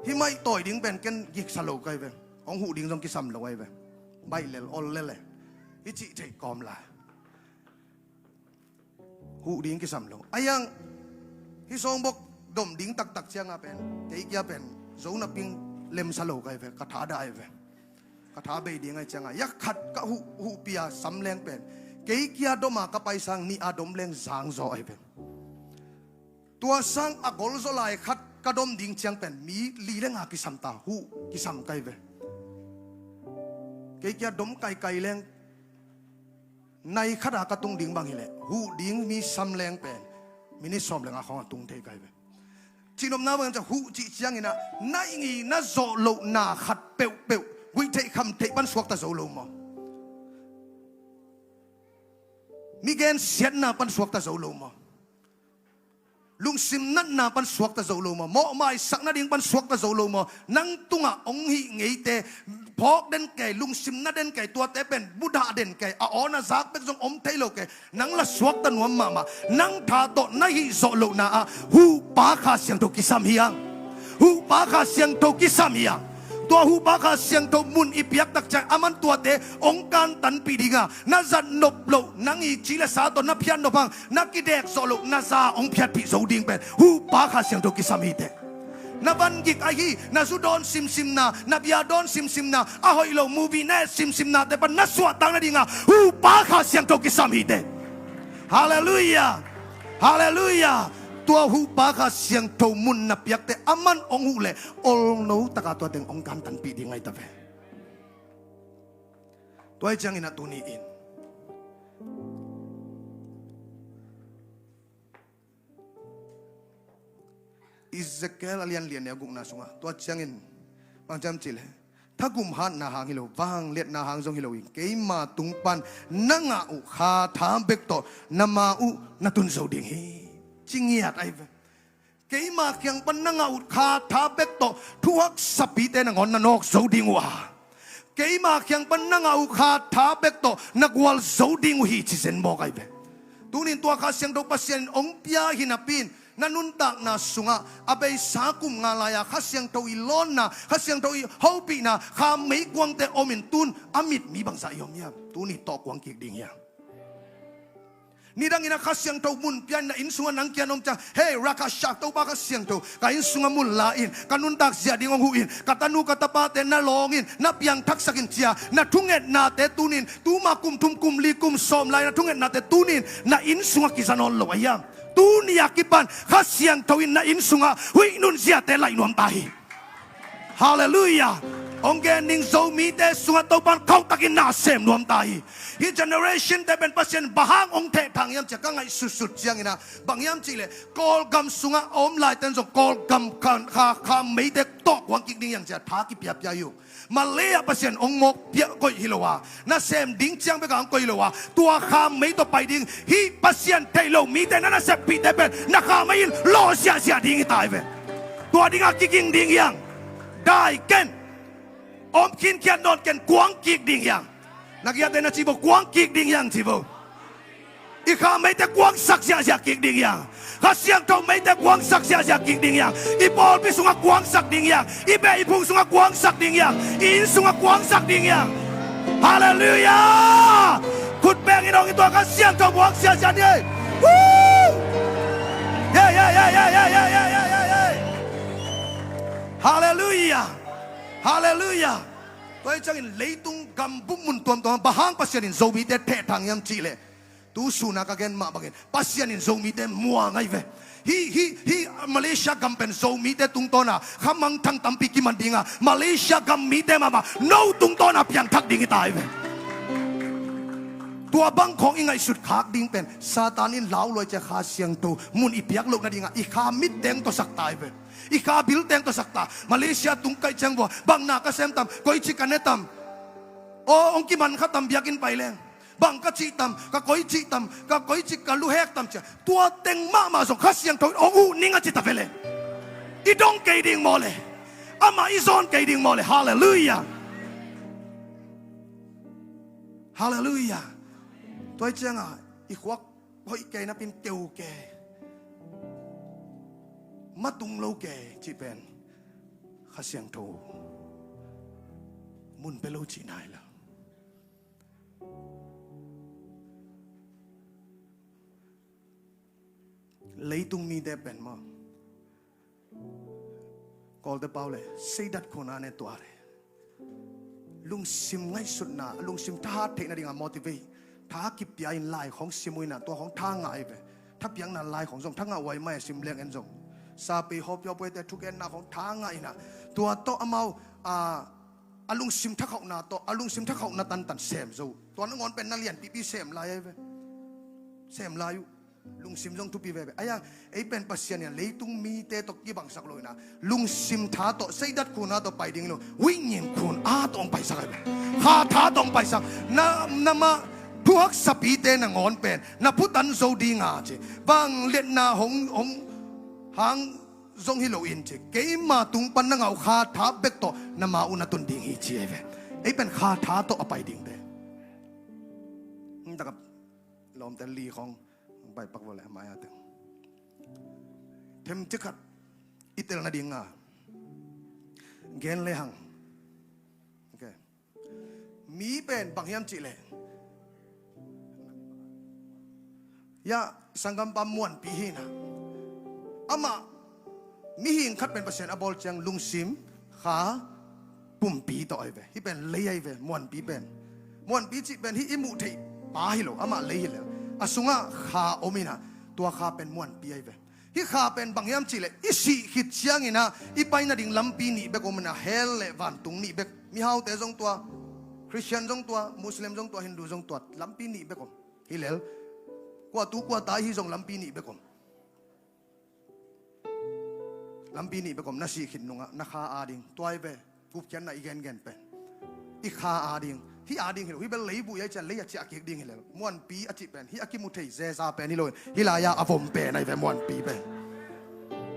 hih maih tawi ding pen ken giksa lo kai ve. Hong huh ding zong kisam lo ai ve. Baih lel ol lel e. Hih cih theih kawm lai. Huh ding kisam lo. A hiang hih songbok dom ding taktak cianga pen kei kia pen zo napi-in lemsa lo kai ve. Ka tha dai ve. Ka tha bei ding ai cianga, hiah khat ka huh, huhpi a sam leng pen kei kia dom a ka pai sang nih a dom leng zang zaw ai ve. Tua sang a gol zaw lai khat ka dom ding ciang pen mi li le nga kisam ta, huh kisam kai ve. Kei kia dom kaikai leng nai khat a ka tung ding bang hileh huh ding mi sam leng pen minit sawm le nga khawng a tung thei kai ve. Cihnopna bang ciang huh cih ciangin ah na ing i na zawh lohna khat peuhpeuh guih theih kham theih pan suakta zo lo maw? Mi gensiatna pan suakta zo lo maw? Lungsim natna pan suakta zo lo maw? Mawhmaisak nading pan suakta zo lo maw? Nang tungah hong hih ngeite phawk den kei, lungsim na den kei, tuate pen mudah den kei, a aw na zak bek zong om thei lo kei. Nang la suakta nuam mahmah. Nang tha tawh na hih zawh lohna ah huhpa Kha Siangtho kisam hiang. Huhpa Kha Siangtho kisam hiang. Tua huhpa Kha Siangtho mun i piak tak ciang aman tuate hong kantanpih dinga, na zat nop loh, nang i ci le sa tawh na phiat nop hang na kidek zawh loh na za hong phiatpih zo ding pen huhpa Kha Siangtho kisam hi teh. Na van gik ahi, na zu dawn simsimna, na bia dawn simsimna, a hoih lo movie ne simsimnate pan na suahtak nadinga huhpa Kha Siangtho kisam hi teh. Halleluiah. Halleluiah. Tua huhpa Kha Siangtho mun na piakte aman hong huh leh olno taka tua teng hong kantanpih ding ahi ta ve. Tua hi ciangin a tuni in Ezekiel a lian lian neu gukna sungah tua ciangin bang ciam cih leh, thagum hatna hang hi lo, vangliatna hang zong hi lo in keima tung pan na ngah uh kha tha bek tawh na ma uh na tun zo ding hi, ci ngiat ahi ve. Keima kiang pan na ngah uh kha tha bek tawh thuhak sapite nangawn na nawk zo ding uh a, keima kiang pan na ngah uh kha tha bek tawh na gual zo ding uh hi, ci zen mawk ahi ve. Tunin tua Kha Siangtho Pasian in hong pia hi napi in na nuntakna sungah a beisa kum nga lai-a Kha Siangtho i lawnna, Kha Siangtho i hopihna kha meikuangte om in tun a mit mi bangzah i om hiam? Tuni tawh kuang kik ding hiam? Nidangin a Kha Siangtho mun pia in, na inn sungah nang kia na om ciang, hei, Rakasha, Topa Kha Siangtho, ka inn sungah mun la in, ka nuntak zia ding hong huh in, ka tanu ka tapate na lawng in, na piangthaksak in ci a, na thungetnate tuni in, tuma kum thum, kum li, kum sawm lai na thungetnate tuni in na inn sungah kiza nawn lo a hiam? Tuni a kipan Kha Siangtho in na inn sungah huih nunziate laih nuam ta hi. Halleluiah. Hong gen ning, Zomite sungah Topa'n khauhtakin na sem nuam ta hi. Hih generation te pen Pasian bang hang hong thehthang hiam ci a ka ngaihsutsut ciangin ah, bang hiam cih leh Kawlgam sungah a om laiten zong Kawlgam kha, kha, kha meite tawh kuang kik ding hi hang ci a tha kipiapia hi uh. Malay ah Pasian hong mawk piak koih hi lo a, na sem ding ciang bek a hong koih hi lo a, tua kha mei tawh pai ding, hih Pasian theih lo mite na naseppihte pen na kha mei in lawh ziahziah ding hi ta hi ve. Tua dingah kiging ding hi hang. Dai ken. Om khinkhiat nawn ken, kuang kik ding hi hang. Na kiate na ci bo, kuang kik ding hi hang ci bo. I kha meite kuangsak ziahziah kik ding hi hang. Kha Siangtho meite kuangsak ziahziah kik ding hi hang. I pawlpi sungah kuangsak ding hi hang. I beh i phung sungah kuangsak ding hi hang. I inn sungah kuangsak ding hi hang. Halleluiah. Khut beng in hong in, tua Kha Siangtho muang ziahziah ni. Woo! Yeah, yeah, yeah. Halleluiah. Halleluiah. Tua hi ciangin leitung gambup mun tuamtuam bang hang Pasian in Zomite thehthang hiam cih leh, tu sun a ka gen mah bangin Pasian in Zomite muang ahi ve. Hih, hih, hih Malaysia gam pen Zomite tungtawna kha mangthang tampi kiman ding a, Malaysia gam mite mahmah no tungtawna piangthak ding hi ta hi ve. Tua bang khawng i ngaihsut khak ding pen Satan in lau luai cia Kha Siangtho mun i piak loh nadingah i kha mit teng tawh sak ta hi ve. I kha bil teng tawh sak ta. Malaysia tung kaih ciang vua, bang na ka sem tam, koici ka ne tam, aw, hong kiman kha tam, biakinn pai leng. Bang ka cih tam, ka koici tam, ka koici ka luhek tam cia. Tua teng mahmah zong Kha Siangtho in hong huh ning a ci ta ve le. I dong kei ding maw le. Amah i zawn kei ding maw le. Halleluiah. Halleluiah. Tua hi ciangah i khuak hoih kei napin keu kei, matung lo kei cih pen Kha Siangtho mun pia lo cihna hi lo. Leitung mite pen maw, Kawlte pau le, seidat khuna ne tua le. Lungsim ngaihsutna, lungsim thahat theihna dingah motivate, tha kipia in lai khawng sim uh inah, tua khawng tha ngah hi ve. Thapiakna lai khawng zong tha ngah uh a, i mai a sim leng en zong. Sapei hawpiaw puaite thugenna khawng tha ngah inah, tua tawh amau, a, a lungsim thakhauhna tawh, a lungsim thakhauhna tantan sem zo. Tua nangawn pen na lianpipi sem lai ahi ve. Sem lai uh. Lungsim zong thupi veve. Ahi hang ei pen Pasian in leitung mite tawh kibangsak lo inah, lungsim tha tawh, seidat khuna tawh pai ding lo, huih nyin khun a tawh hong paisak ahi ve. Kha tha tawh hong paisak. Na, na mah thuhaksapite nangawn pen na phutan zo dinga ci. Bang liatna hong, hong hang zong hi lo in ci. Keima tung pan na ngah uh Kha tha bek tawh na ma uh na tun ding hi ci ahi ve. Ei pen Kha tha tawh a pai ding ve. Takap lawmte li khawng hong pai pak vawleh maya teng. Themcik khat i tel nadinga gen lehang. Okay. Mi pen bang hiam cihleh, ya, sanggampa Muanpi hi na. Amah mihing khat pen Pasian a bawl ciang lungsim, kha, pumpi tawh ahi ve. Hih pen lei ahi ve, Muanpi pen. Muanpi cih pen hih i muh theih pa hi lo, amah lei hi lel. A sungah kha om inah, tua kha pen Muanpi ahi ve. Hih kha pen bang hiam cihleh, i sih khit cianginah i pai nading lampi nih bek om inah, hell le vantung nih bek. Mihaute zong tua, Christian zong tua, Muslim zong tua, Hindu zong tua, lampi nih bek om. Hi lel. Kua tu kua ta ihi zong lampi nih bek om. Lampi nih bek om, na sih khit nungah na kha ading. Tua hi ve, gupkhiatna i gengen pen, i kha ading. Hih ading hi lo, hih bel leibuh i ai cian lei a ciah kik ding hi lel. Muanpi a cih pen hih a kimu thei zeza pen hi lo. Hih lai-a a vom pen ahi ve, Muanpi pen.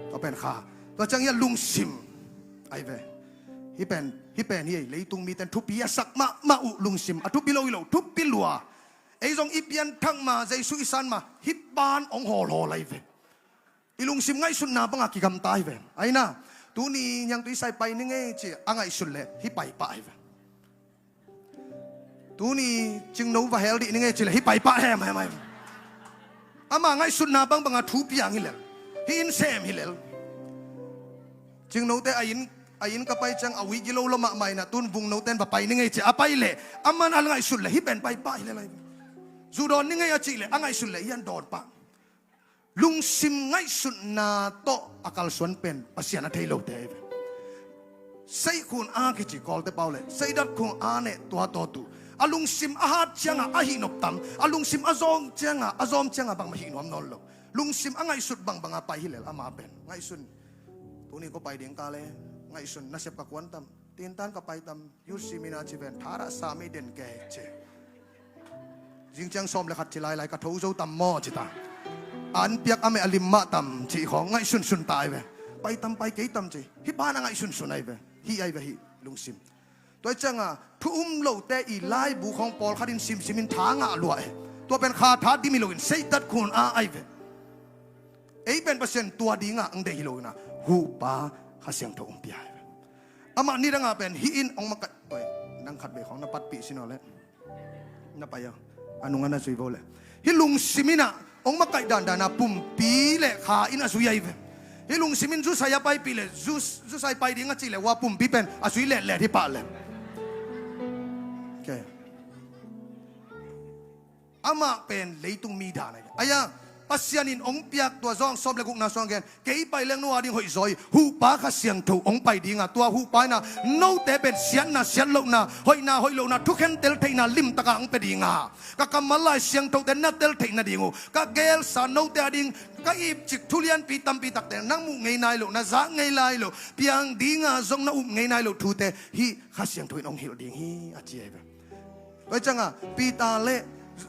Tua pen kha. Tua ciang hih a lungsim ahi ve. Hih pen, hih pen hi ei, leitung miten thupi a sak mahmah uh lungsim. A thupi lo hi lo, thupi lua. Ei zong i pianthak ma, Jesu i san ma, hih pan hong hawlhawl ahi ve. I lungsim ngaihsutna banga kigamta hi ve. Aina, tuni niangtui sai pai ning ei ci a ngaihsut leh hih paipah hi ve. Tuni cingno va hel dih ning ei ci leh hih paipah hemhem hi ve. Ama ngaihsutna bangbanga thu piang hi lel. Hih inn sem hi lel. Cingnote a inn, a inn ka pai ciang a ui gilo lo mahmah inah tun Vungnote in va pai ni ngei ci a pai leh aman a ngaihsut leh hih pen pai pah hi lel ahi ve. Zu dawn ni ngei a cih leh a ngaihsut leh hian dawn pah. Lungsim ngaihsutna tawh a kalsuan pen Pasian a thei lote ahi ve. Seikhun a kici Kawlte pau le seidat khun a neh tua tawtu a lungsim a hat cianga a hihnop tam, a lungsim a zawng cianga a zawm cianga bangmah hihnuam nawn lo. Lungsim a ngaihsut bangbanga pai hi lel ama pen ngaihsun. Tuni ko pai ding ka le ngaihsun nasep ka kuan tam. Tintan ka pai tam, U C mina ci ven, thara sa mei den ke ci. Zing ciang sawm le khat ci lailai ka tho zo tam maw ci ta. An piak a meh a lim mah tam ci khawng ngaihsunsun ta ahi ve. Pai tam pai kei tam ci. Hih pa na ngaihsunsun ahi ve. Hih ahi ve hih lungsim. Tua cianga thu um lote i laibu khawng pawlkhat in simsim in tha ngah luah e. Tua pen kha tha dim hi loin seidat khun a ahi ve. Ei pen Pasian tua dinga ang deih hi lo inah huhpa Kha Siangtho ong pia ahi ve. Amah nidanga pen hih in ong makaih. Oi, nang khat vei khawng na patpih sin aw le na pai aw. A nunga na zui vo le hih lungsim inah ong makaih dandana pumpi le kha in a zui ahi ve. Hih lungsim in zusai a paipih le zus, zusai pai ding a cih le ua pumpi pen a zui letlet hi pah le. Okay. Amah pen leitung mi dan ahi. Aya Pasian in ong piak tua zawng sawm le gukna suang gen kei pai leng no a ding hoih zawi huhpa Kha Siangtho ong pai dinga tua huhpa ina note pen siatna siat lohna hoihna hoih lohna thukhen tel theihna limtaka ong pe dinga ka kammal lai siangthote na tel theihna ding uh ka gelsa note a ding ka ipcik thulianpi tampi takte nang muh ngei nai lo na zak ngei lai lo piang dinga zong na up ngei nai lo thute hih Kha Siangtho in ong hilh ding hi a ci ahi ve. Tua hi cianga Peter le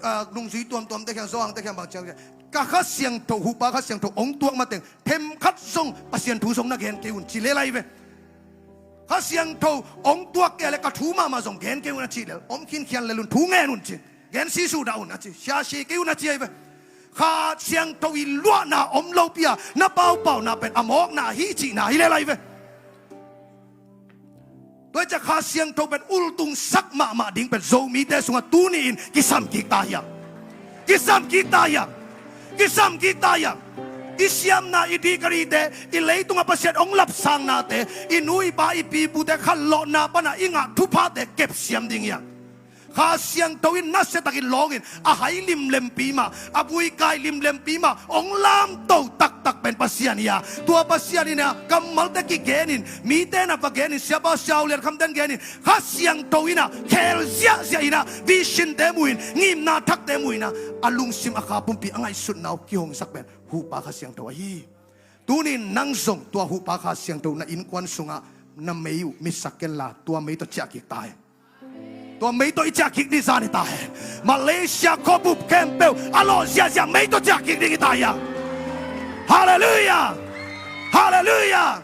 ah, nungzui tuamtuamte khiang Johan te khiang bang ciang ka Kha Siangtho huhpa Kha Siangtho ong tuak mateng themkhat zong Pasian thu zong na gen kei un ci lel ahi ve. Kha Siangtho ong tuak kei le ka thu mahmah zong gen kei un a cih lel om khinkhian lel un thu ngen un ci gen sisudah un a ci siasi kei un a ci ahi ve. Kha Siangtho i luahna om lopi a na paupauna pen a mawkna hi cihna hi lel ahi ve. Tua hi ciah Kha Siangtho pen ultungsak mahmah ding pen Zomite sungah tuni in kisam kik ta hiam? Kisam kik ta hiam? Kisam kik ta hiam? I siamna i dihkarite i leitungah Pasian ong lapsangnate i nu i pa i pipute khanlawhna pana i ngah thuphate kepsiam ding hiam? Kha Siangtho in nasiatakin lawngin a hai limlempi mah a buikai limlempi mah ong lamto taktak pen Pasian hi a tua Pasian in a kammalte kigenin mite na va genin siapa siau lian khamten genin Kha Siangtho in a khel ziahziah in a vision te muin ngimna thakte muin a a lungsim a kha pumpi a ngaihsutna uh kihongsak pen huhpa Kha Siangtho ahi. Tunin nang zong tua huhpa Kha Siangtho na innkuan sungah na mei uh mitsak kenla tua mei tawh ciah kik ta hi. Tua mei tawh i ciah kik ding zan hi ta hen. Malaysia khuabup khempeuh a lawh ziahziah mei tawh ciah kik ding hi ta hiam? Halleluiah. Halleluiah.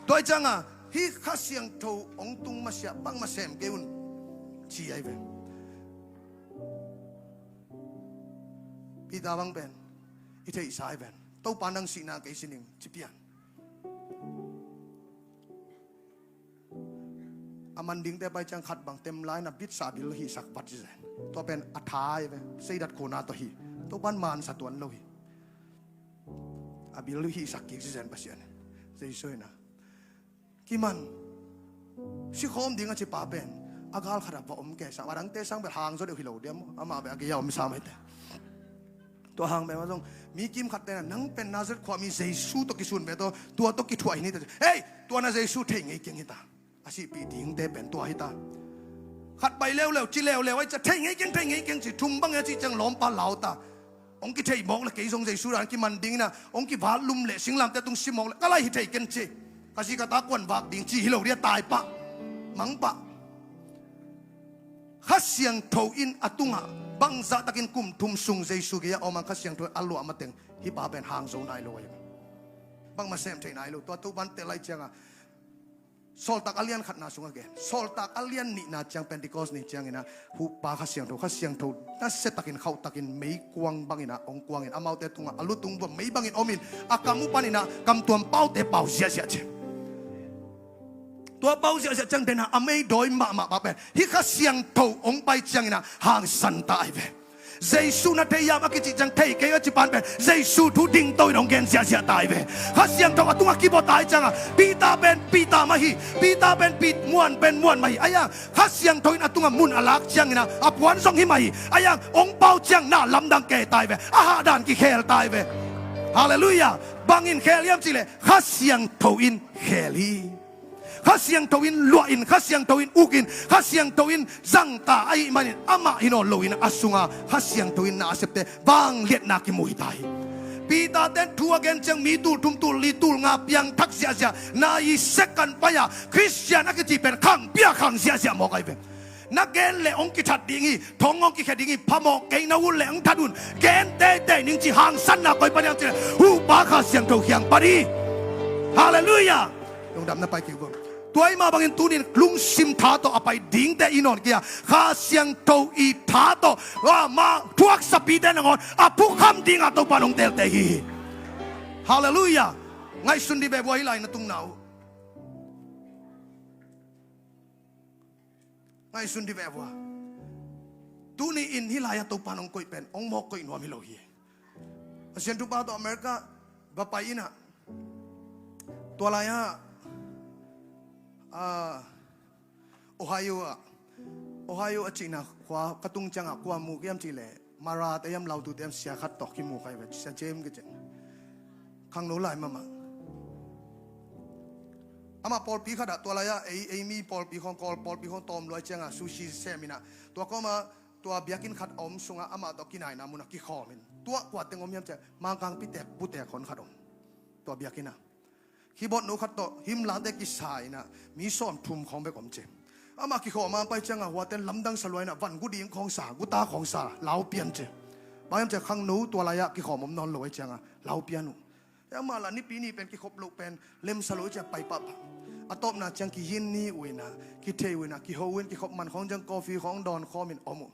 Tua hi cianga hih Kha Siangtho ong tung masiah bangmah sem kei un ci ahi ve. Peter bang pen i theihsa ahi ven. Topa nang sihna kei sining ci pian. A man dingte pai ciang khat bang tem lai na bitsa a bil hihsak vat zizen. Tua pen a tha ahi ve. Seidat khona tawh hi. Topan mansa tuan lo hi. A bil hihsak kik zizen Pasian. Jesu hi na kiman sikhawm ding a ci pa pen a gal khatah va om kei sang a dangte sang bel hang zaw deuh hi lo diam amah bel a gei a om sam ahi te. Tua hang bel ma zong mi kim khat tena nang pen Nazareth khua mi Jesu tawh kisun ve tawh tua tawh kithuah hi ni ta. Hei, tua na Jesu thei ngei keng hi ta. A sihpih dingte pen tua hi ta. Khat pai leuleu ci leuleu ai ca thei ngei keng thei ngei keng ci thum bang a ci ciang lawmpa lau ta. Ong kithei mawk le kei zong Jesu dan kiman dingin a ong kivat lum le singlamte tung si mawk le ka lai hi thei ken ci. Ka zi ka ta kuan vak ding ci hi lo dia tai pah mang pah. Kha Siangtho in a tungah bangzah takin kum thum sung Jesu gei-ah awmang Kha Siangtho in a luah mateng hih pa pen hang zo nai lo ahi. Bangmah sem thei nai lo tua Topan tel lai cianga Sawltak a lian khatna sungah gen Sawltak a lian nihna ciang Pentecost ni ciangin a huhpa Kha Siangtho Kha Siangtho nasiatakin khauhtakin meikuang bangin a ong kuangin amaute tungah a lutung vua mei bangin omin a kam uh panin a kamtuam paute pau ziahziah ci. Tua pau ziahziah ciang dena a mei dawi mahmah pa pen hih Kha Siangtho ong pai ciangin a hangsan ta ahi ve. Jesu na thei hiam a kicih ciang thei kei a ci pan pen Jesu thu dingto in hong gen ziahziah tai ve. Kha Siangtho a tungah kibawh tai ciangah Peter pen Peter mah hi. Peter pen Pet-, muan pen muan mah hi. Ahi hang Kha Siangtho in a tungah mun a lak ciangin ah a puan zong hi mah hi. Ahi hang hong pau ciang na lamdang kei tai ve. A hahdan kikhel tai ve. Halleluiah. Bangin khel hiam cihleh Kha Siangtho in khel hi. Kha Siangtho in luah in, Kha Siangtho in uk in, Kha Siangtho in zangta ahih manin amah hi nawn loin a sunga Kha Siangtho in na a septe vangliatna kimu hi ta hi. Peter ten thu a gen ciang mi tul thum tul li tul nga piangthak ziahziah, nai sek kan pai-a Khristian a kici pen khang pia khang ziahziah mawk ahi ve. Na gen leh hong kithat ding hi, thong hong kikhia ding hi, phamawh kei na ut leh hong that un, gen teitei ning ci. Hangsanna koi pan hiam cihleh huhpa Kha Siangtho kiang pan hi. Halleluiah. Lungdam na pai kei uh. Tua ahih mah bangin tunin lungsim tha tawh a pai dingte i nawn kei a, Kha Siangtho i tha tawh, ah, mah thuaksapite nangawn a phukham dinga Topa nong telte hi. Halleluiah. Ngaihsun dih ve vua, hih lai na tungna uh. Ngaihsun dih ve vua. Tuni in hih lai-ah Topa nong koih pen hong mawk koih nuam hi lo hi. A sianthupha tawh America va pai in ah, tua lai-ah, ah, Ohio ah, Ohio a cihna khua ka tung ciangah kua mu ka hiam cihleh, Mara te hiam, Lautu te hiam, sia khat tawh kimu ka hi ve, Sia James kici. Khangno lai mahmah. Amah pawlpi khatah tua lai-ah ei, ei mi pawlpi khawng, Kawl pawlpi khawng tawm luai ciangah sushi sem in ah, tua kawmah tua biakinn khat a om sungah amah tawh kinaina munah kikhawm in, tua kua teng om hiam ciah, Mangkangpi tek, putek hon khat om. Tua biakinn ah keyboard nu khat tawh hymn late kisa in ah, mi sawmthum khawng bek om ci. Amah kikhawm a pai ciangah huaten lamdang sa lua in ah, van gu ding khawng sa, guta khawng sa, lau pian ci. Bang hiam ciah, khangno tua lai-ah kikhawm om nawn lo ahih ciangah lau pian uh. Amah lah Nipi ni pen kikhop loh pen lemsa lo ahih ciah pai pahpah. A tawpna ciang kiyin ni uh in ah, kithei uh in ah, kiho uh in, kikhop man khawng ciang coffee khawng dawn khawm in om uh.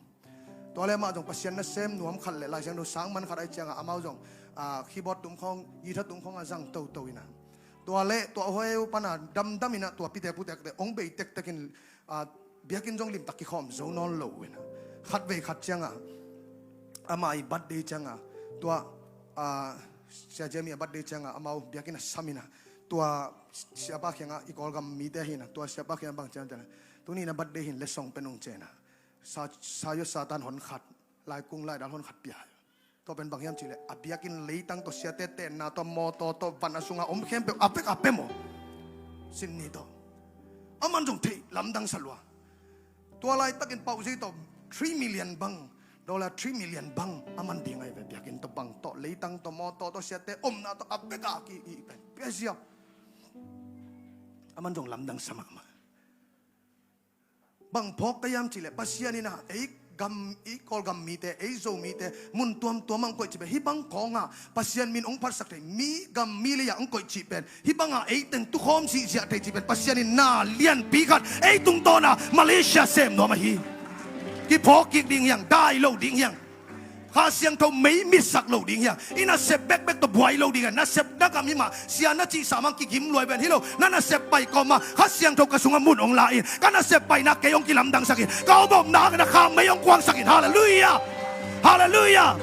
Tua leh amah zong Pasian nasem nuam khat leh Lai Siangtho sang man khat ahih ciangah amau zong, ah, keyboard tum khawng, guitar tum khawng a zang toto in ah. Tua leh tua huai uh pana damdam in ah tua pitek putekte hong bei tektek in, ah, biakinn zong limtak kikhawm zo nawn lo uh in ah. Khatvei khat ciangah amah i birthday ciangah tua, ah, Sia James i a birthday ciangah amau biakinn a sam in ah, tua siapa kiangah, i Kawlgam mite hi in ah, tua siapa kiangah bang ciam ciam, tuni na birthday hi in letsong pen ung ci in ah. Sa, sayo Satan hon khat, laikung laidal hon khat pia. Tua pen bang hiam cihleh, a biakinn leitang tawh, siate tenna tawh, mawtaw tawh, van a sunga om khempeuh a vek a pia maw. Sin ni tawh. Aman zong theih lamdang sa lua. Tua laitakin pauh zei tawh three million bang, dollar three million bang aman ding ahi ve, biakinn tawh, bang tawh, leitang tawh, mawtaw tawh, siate omna tawh a vek a ki i pen pia ziau. Aman zong lamdang sa mahmah. Bang phawk ka hiam cihleh, Pasian in ah ei gam, ei Kawlgam mite, ei Zomite mun tuamtuam ah hong koih cih pen, hih bang khawngah Pasian min hong phatsak thei, mi gam mi lei-ah hong koih cih pen, hih bangah ei teng tukhawm sihsiah thei cih pen Pasian in na lianpi khat ei tungtawn ah Malaysia sem nuam ahi. Kiphawk kik ding hi hang, dai lo ding hi hang. Kha Siangtho mei mitsak lo ding hi hang. I nasep bekbek tawh buai lo ding hi hang. Nasep na gam hi mah, sia na cihsa mah kigim luai ven hi lo. Na nasep pai kawm mah, Kha Siangtho ka sungah mun hong la in, ka nasep paina kei hong kilamdangsak in, ka om omna na kha mei hong kuangsak in. Halleluiah. Halleluiah.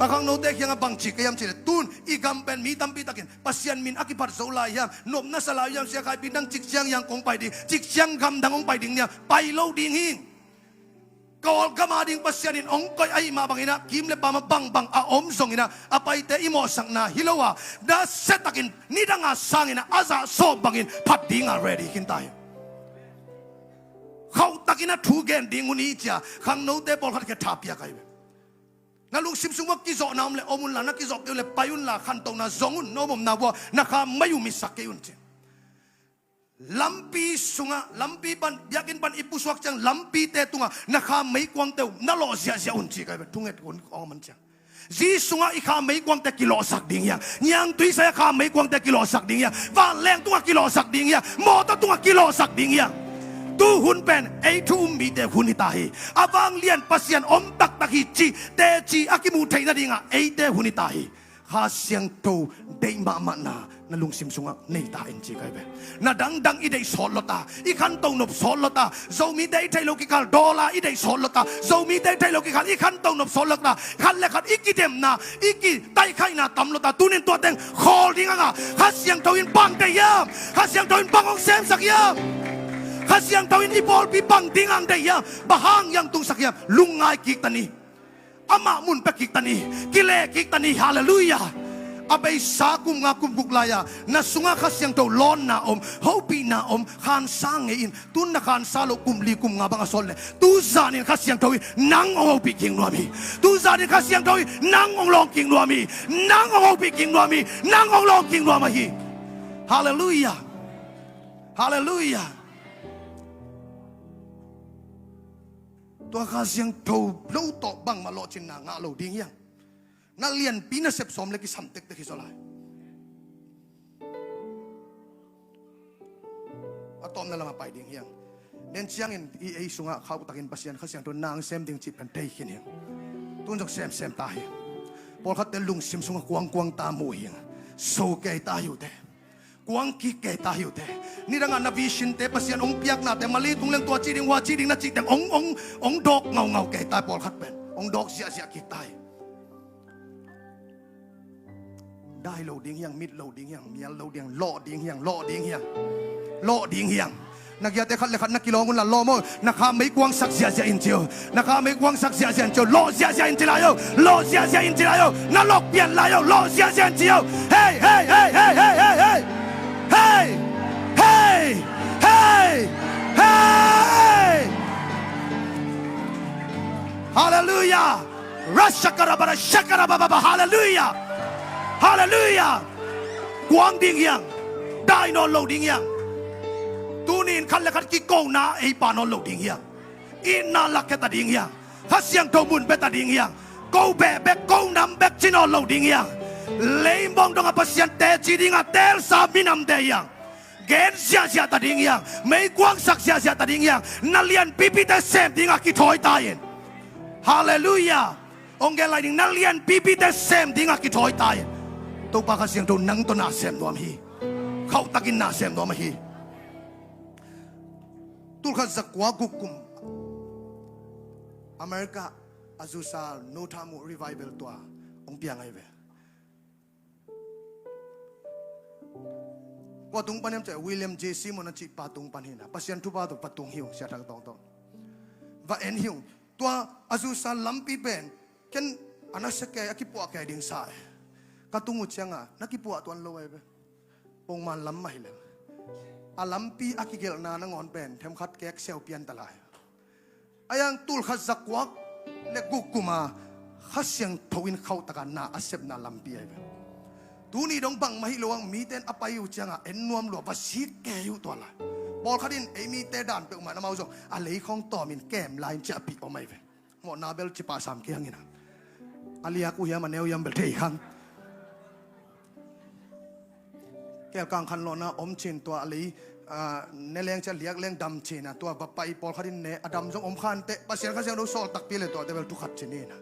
Ka khangnote kiangah bang ci ka hiam cihleh, tun i gam pen mi tampi takin Pasian min a kiphat zo lai hiam, nopna sa lai hiam, sia Khai Pi dang cik ciang hiang kong pai ding, cik ciang gam dang hong pai ding nia, pai lo ding hi. Kawlgam a ding Pasian in hong koih ahih mah bangin ah, kim le pam ah bangbang a om zongin ah, a paite i mawhsakna hi lo a, nasiatakin nidang a sangin ah a zah sawm bangin phat ding a ready khin ta hi. Khauhtakin a thu gen ding hun hi cia khangnote pawlkhat kiang tha piak ahi ve. Na lungsim sung uah kizawhna om leh om unla, na kizawh kei uh leh pai unla, khantohna zong un, na om omna uah na kha mei uh mitsak kei un ci. Lampi sungah, lampi pan, biakinn pan i pusuak ciang lampite tungah na kha meikuangte uh na lawh ziahziah un ci ka hi ve, thunget hun kong a man ciang. Zi sungah i kha meikuangte kilawhsak ding hiang, niangtui sai a kha meikuangte kilawhsak ding hiang, vanleng tungah kilawhsak ding hiang, mawtaw tungah kilawhsak ding hiang. Tu hun pen ei thu um mite hun hi ta hi. A vanglian Pasian om taktak hi cih teci a kimuh theih nadingah eite hun hi ta hi. Kha Siangtho deih mahmahna na lungsim sungah nei ta in ci kai ve. Na dangdang i deih sawt lo ta, i khanto nop sawt lo ta, Zomite i theih lo kikal, dollar i deih sawt lo ta, Zomite i theih lo kikal, i khanto nop sawt lo ta, khat le khat i kidemna, i kitaihkhaihna tam lo ta, tunin tua teng khawl ding hang a, Kha Siangtho in bang deih hiam? Kha Siangtho in bang hong semsak hiam? Kha Siangtho in i pawlpi bang ding hang deih hiam? Bang hang hiam tungsak hiam? Lungngai kik ta ni. Amah mun pia kik ta ni, kile kik ta ni, halleluiah. A beisa kum nga kum guk lai-a na sungah Kha Siangtho lawnna om, hopihna om, khansa ngei in, tun na khansa loh kum li kum nga bang a sawt leh, tu zanin Kha Siangtho in nang hong hopih kik nuam hi. Tu zanin Kha Siangtho in nang hong lawng kik nuam hi. Nang hong hopih kik nuam hi. Nang hong lawng kik nuam ahi. Halleluiah. Halleluiah. Tua Kha Siangtho lo tawh bangmah lawhcinna ngah lo ding hiang. Na lianpi na sep sawm le kisam tektek hi zaw lai. A tawpna lamah pai ding hiang. Nen ciangin i ei sungah khauhtakin Pasian Kha Siangtho nang sem ding cih pen thei khin hiang. Tun zong semsem ta hi. Pawlkhatte lungsim sungah kuangkuang ta mu hiang. So kei ta hi uh teh. Kuang kik kei ta hi uh teh. Nidangah na vision te, Pasian hong piaknate, Mali tung leng tua ci ding, hua ci ding na cih teng hong, hong, hong dawk ngaungau kei ta, pawlkhat pen hong dawk ziahziah kik ta hi. Dai lo ding hiang, mit lo ding hiang, mial lo ding, lawh ding hiang, lawh ding hiang. Lawh ding hiang. Na giate khat le khat na kilawng un la, lawm aw. Na kha meikuang sak ziahziah in ci uh. Na kha meikuang sak ziahziah in ci uh. Lawh ziahziah in ci lai aw. Lawh ziahziah in ci lai aw. Na lawh pian lai aw. Lawh ziahziah in ci aw. Hei, hei, hei, hei, hei, hei, hei. Hei, hei, hei, hei. Halleluiah. Rashakarabara, shakarababa, halleluiah. Halleluiah. Kuang ding hiang. Dai nawn lo ding hiang. Tuni in khat le khat kikona ei pa nawn lo ding hiang. Itna lakkhia ta ding hiang. Kha Siangtho mun pia ta ding hiang. Ko beh bek, ko nam bek ci nawn lo ding hiang. Leimong dongah Pasian teci dingah teelsa minamte hiang. Gen ziahziah ta ding hiang. Meikuang sak ziahziah ta ding hiang. Na lianpipite sem dingah kithawi ta in. Halleluiah. Hong gen lai ding, na lianpipite sem dingah kithawi ta in. Topa Kha Siangtho nang tawh na sem nuam hi. Khauhtakin na sem nuam ahi. Tulkhat zakua guk kum America Azusa Nothamu Revival tua hong piang ahi ve. Kua tung pan hiam cih leh William J. Simon a cih pa tung pan hi na. Pasian thupha tawh va tung hi ung, sia thak tawngtawng. Va en hi ung. Tua Azusa lampi pen ken a nasia kei, a kipuah kei ding sa e. Ka tung uh ciangah na kipuah tuan lo ahi ve. Pongman lam mah hi lel. A lampi a kigelhna nangawn pen themkhat kek seu pian ta lai. A yang tulkhat zakua le guk kuma Kha Siangtho in khauhtaka na a sepna lampi ahi ve. Tuni dong bangmah hi lo ang, mite in a pai uh ciangah en nuam lua, va sik kei uh tua lai. Pawlkhat in ei mite dan peuhmah na mau zong a lei khawng tawmin kem lai in ciahpih om ahi ve. Mawhna bel ci pah sam kiangin a liak uh hiam a neu hiam bel thei khang. Kelkang khanlawhna om cin tua a lei, ah, ne leng cia liak leng dam cin a tua va pai pawlkhat in ne a dam zong om khan teh Pasian Kha Siangtho sawl takpi le tuate bel thukhat cin in a.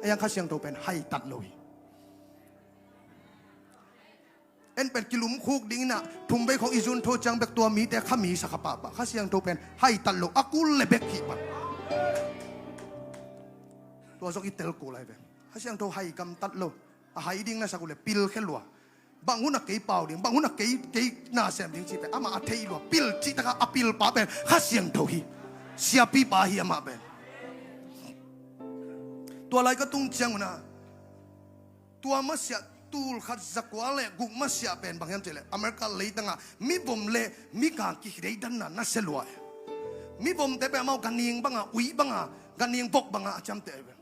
A yang Kha Siangtho pen haitat lo hi. En pen kilumkhuk ding in a thum bei khong i zun tho ciang bek tua mite kha mi sa kha pahpah. Kha Siangtho pen haitat lo a kul le bek hi pah. Tua zong i tel kul ahi ve. Kha Siangtho hai gamtat lo. A hai ding na sak uh le pil khe lua. Bang hun a kei pau ding, bang hun a kei, kei na sem ding ci pen amah a thei lua. Pil cih taka a pil pa pen Kha Siangtho hi. Siapi pa hi amah pen. Tua lai ka tung ciang uh na, tua masiah tulkhat zakua le guk masiah pen bang hiam cih leh America leitangah mivom le mikang kideidanna nasia lua e. Mivomte pen amau ganing banga, ui banga, ganing vok banga a ciamteh ahi ve.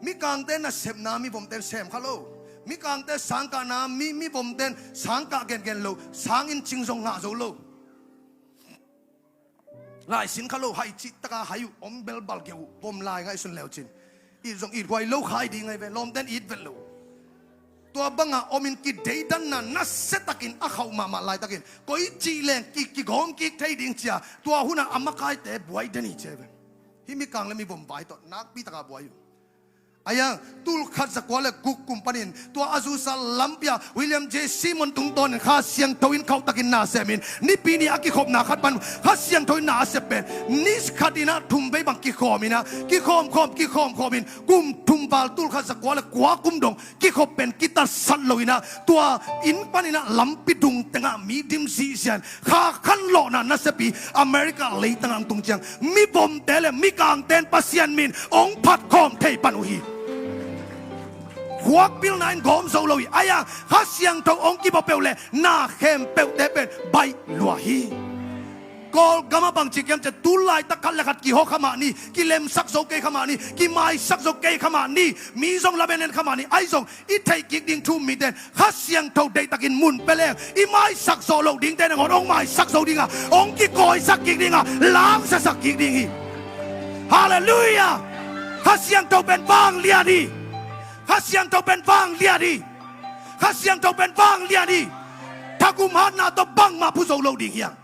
Mikangte nasepna mivomte in sem kha lo. Mikangte sangkahna mi, mivomte in sangkah gengen lo. Sang in cing zong ngah zo lo. Laisin kha lo, hai cih taka hai uh om bel balgeh uh, vom lai ngaihsun leu cin. It zong it huai lo khai ding ahi ve, lawmte in it vet lo. Tua banga omin kideidanna nasiatakin a khauh mahmah laitakin koi cih leng ki, kigawm kik thei ding cia, tua hunah a makaite buai den hi cia ve. Hih mikang le mivom vai tawh nakpi taka buai uh. Ahi hang, tulkhat zakua le guk kum panin tua Azusa lampi ah William J. Simon tungtawnin Kha Siangtho in khauhtakin na semin, Nipi ni a kikhopna khat pan Kha Siangtho in na a sep pen ni khat in ah thum vei bang kikhawm in ah, kikhawm khawm, kikhawm khawmin kum thum val, tulkhat zakua le kua kum dong kikhop pen kitatsat lo in ah, tua inn panin ah lampi dung tengah mi dim zihziah in Kha khanlawhna nasepi America leitang ah hong tung ciang, mivomte le mikangte in Pasian min hong phatkhawm thei pan uh hi. Khuak pilna in gawm zo lo hi. Ahi hang, Kha Siangtho hong kibawl peuh le na khempeuhte pen baih lua hi. Kawlgam ah bangci hiam cih leh tu laitak khat le khat kihawk kha mah ni, kilemsak zo kei kha mah ni, kimaisak zo kei kha mah ni, mi zong lamen en kha mah ni, ahi zong i theih kik ding thu um mite in Kha Siangtho deihtakin mun pia leng, i maisak zawh loh dingte nangawn hong maisak zo ding a, hong kikawisak kik ding a, lamsiasak kik ding hi. Halleluiah. Kha Siangtho pen vanglian hi. Kha Siangtho pen vanglian hi. Kha Siangtho pen vanglian hi. Thagum hatna tawh bangmah phu zo lo ding hi hang.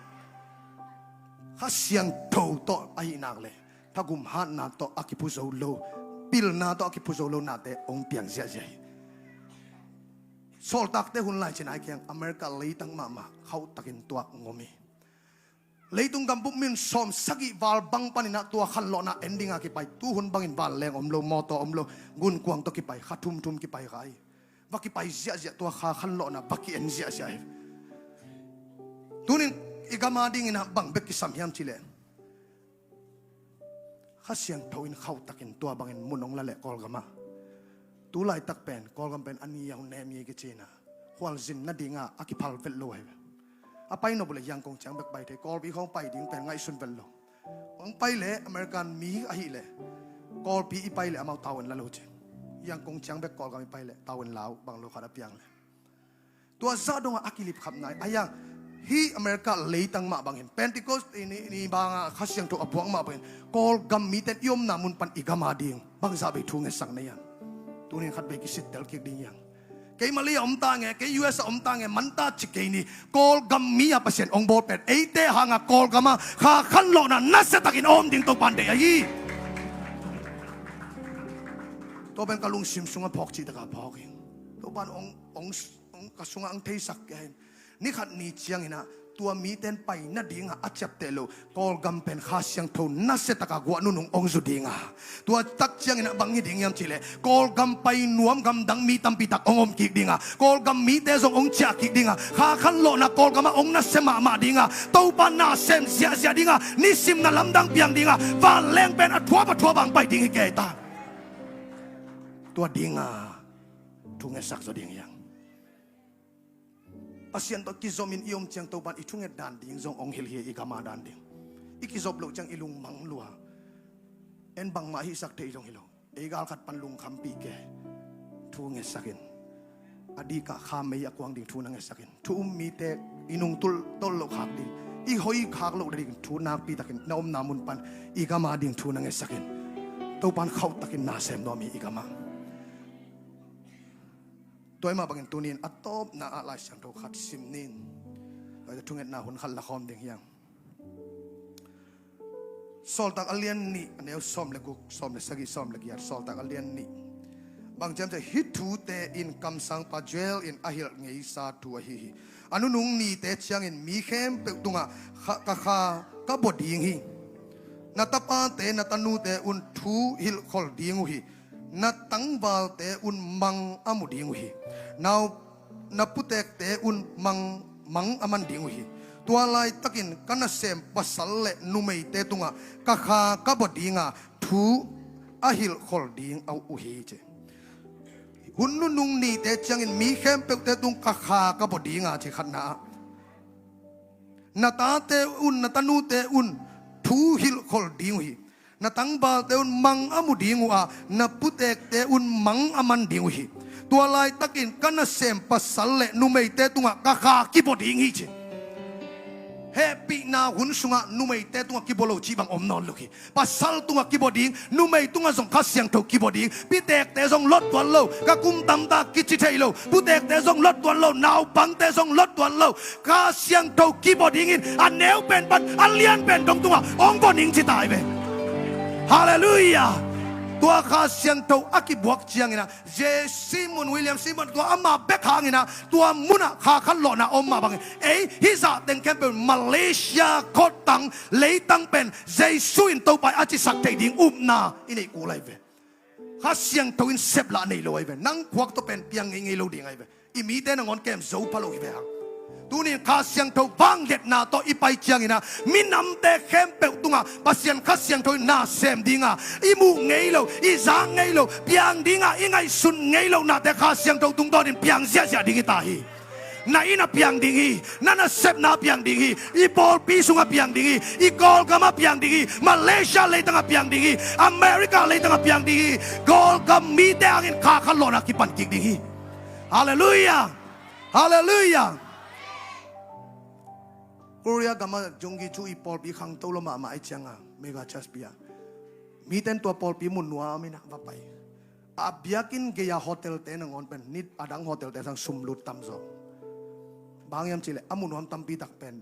Kha Siangtho tawh ahih nak leh thagum hatna tawh a kiphu zo lo, pilna tawh a kiphu zo lo nate hong piang ziahziah hi. Sawltakte hun lai cih nai kei hang America leitang mahmah khauhtakin tuak ngawm hi. Leitung gambup min sawm sagih val bang panin ah tua khanlawhna en dinga kipai, tuhun bangin vanleng om lo, mawtaw om lo, gunkuang tawh kipai, kha thumthum kipai kha hi. Va kipai ziahziah, tua Kha khanlawhna va ki-en ziahziah hi. Tunin i gam a dingin ah bang bek kisam hiam cih leh, Kha Siangtho in khauhtakin tua bangin mun hong la leh Kawlgam ah, tu laitak pen Kawlgam pen a ni a hun nem hi kici in ah, khualzin nadinga a kiphal vet lo hi. A pai nop uh leh Yangon ciang bek pai thei, Kawlpi khawng pai ding pen ngaihsun vet lo. Hong pai leh American mi ahih leh, Kawlpi i pai leh amau tavuan la lo ci. Yangon ciang bek Kawlgam i pai leh tavuan la uh, bang lo khat a piang leh. Tua zah dongah a kilipkhapna hi. Ahi hang, hih America leitang mah bangin Pentecost ni, ni banga Kha Siangtho a puak mah bangin Kawlgam mite in i omna mun pan i gam a ding bangzah vei thu ngetsak na hiam? Tunin khat vei kisittel kik ding hi hang. Kei Malay a om ta nge, kei U S a om ta nge, man ta ci kei ni. Kawlgam mi a Pasian hong bawl pen eite hanga Kawlgam ah Kha khanlawhna nasiatakin a om ding Topa'n deih ahi hi. Tua pen ka lungsim sungah phawk cih takah phawk hi. Topa'n hong, hong, hong ka sungah hong theisak kei hi. Ni khat ni ciangin ah tua mite in pai nadinga a ciapteh loh Kawlgam pen Kha Siangtho nasiataka guah nunung hong zu dinga, tua tak ciangin ah bang hi ding hiam cih leh, Kawlgam pai nuam gamdang mi tampi tak hong om kik dinga, Kawlgam mite zong hong ciah kik dinga, Kha khanlawhna Kawlgam ah hong nasia mahmah dinga, Topa na sem ziahziah dinga, nisim na lamdang piang dinga, vanleng pen a thuap a thuap a hong pai ding hi kei ta. Tua dinga thu ngetsak zaw ding hi hang. Pasian tawh kizomin i om ciang Topa'n i thunget dan ding zong hong hilh hi, i gam a dan ding. I kizop loh ciang i lungmang lua. En bangmah hihsak thei zong hi lo. Ei gal khat pan lungkhampih kei. Thu ngetsak in. A dikah kha mei a kuang ding thu na ngetsak in. Thu um mite i nungtolh loh khak ding, i hoih khak loh ding thu nakpi takin na omna mun pan i gam a ding thu na ngetsak in. Topa'n khauhtakin na sem nuam hi i gam ah. Tua ahih mah bangin tuni-in a tawpna ah Lai Siangtho khat sim ni. Tua hi a thungetna hun khat la khawm ding hi hang. Sawltak a lian nih, a neu sawm le guk, sawm le sagih, sawm le giat. Sawltak a lian nih. Bang ci hiam cih leh, hih thute in kamsangpa Joel in a hilh ngeisa thu ahi hi. A nunung nite ciangin mi khempeuh tungah kha, ka kha ka bua ding hi. Na tapate, na tanute un thu hilhkhol ding uh hi. Na tangvalte un mang a mu ding uh hi. Nau, na putekte un mang, mang a man ding uh hi. Tua laitakin ka nasem pasal le numeite tungah ka kha ka bua dinga thu a hilhkhol ding uh hi, ci. Hun nunung nite ciangin mi khempeuhte tung ka kha ka bua dinga, ci, khatna ah. Na tate un, na tanute un thu hilhkhol ding uh hi. Na tangvalte un mang a mu ding uh a, na putekte un mang a man ding uh hi. Tua laitakin ka nasem pasal le numeite tungah ka kha kibua ding hi, ci. Hehpihna hun sungah numeite tungah kibua lo cih bang om nawn lo hi. Pasal tungah kibua ding, numei tungah zong Kha Siangtho kibua ding. Pitekte zong lot tuan lo, ka kum tamtak kici thei lo. Putekte zong lot tuan lo, naupangte zong lot tuan lo. Kha Siangtho kibua dingin a neu pen pan a lian pen dong tungah hong bua ning ci tai ve. Halleluiah. Tua Kha Siangtho a kibuak ciangin ah, J. Simmons, William Simmons, tua amah bek hangin ah, tua munah kha khat lawhna om mah bangin, ei, hih zah teng khempeuh Malaysia khuatang, leitang pen Jesu in Topa hi a cisak theih ding upna i neih kul ahi ve. Kha Siangtho in seplah nei lo ahi ve. Nang khuak tawh pen piang ngeingei lo ding ahi ve. I mite nangawn kem zo pha lo hi ve hang. Tuni in Kha Siangtho vangliatna tawh i pai ciangin ah, minamte khempeuh tungah Pasian Kha Siangtho in na sem ding a, i muh ngei lo, i zak ngei lo, piang ding a i ngaihsun ngei lohnate Kha Siangtho tungtawnin piang ziahziah ding hi ta hi. Na inn ah piang ding hi, na nasepna ah piang ding hi, i pawlpi sungah piang ding hi, i Kawlgam ah piang ding hi, Malaysia leitang ah piang ding hi, America leitang ah piang ding hi. Kawlgam mite hangin kha khat lawhna kipan kik ding hi. Halleluiah. Halleluiah. Korea gam ah Junggi Cho i pawlpi khangto lo mahmah ahih ciangin, mega church pi ah, mite in tua pawlpi mu nuam in ah va pai. A biakinn gei a hotelte nangawn pen, nit a dang hotelte sang sum lut tam zaw. Bang hiam cih leh a mu nuam tampi tak pen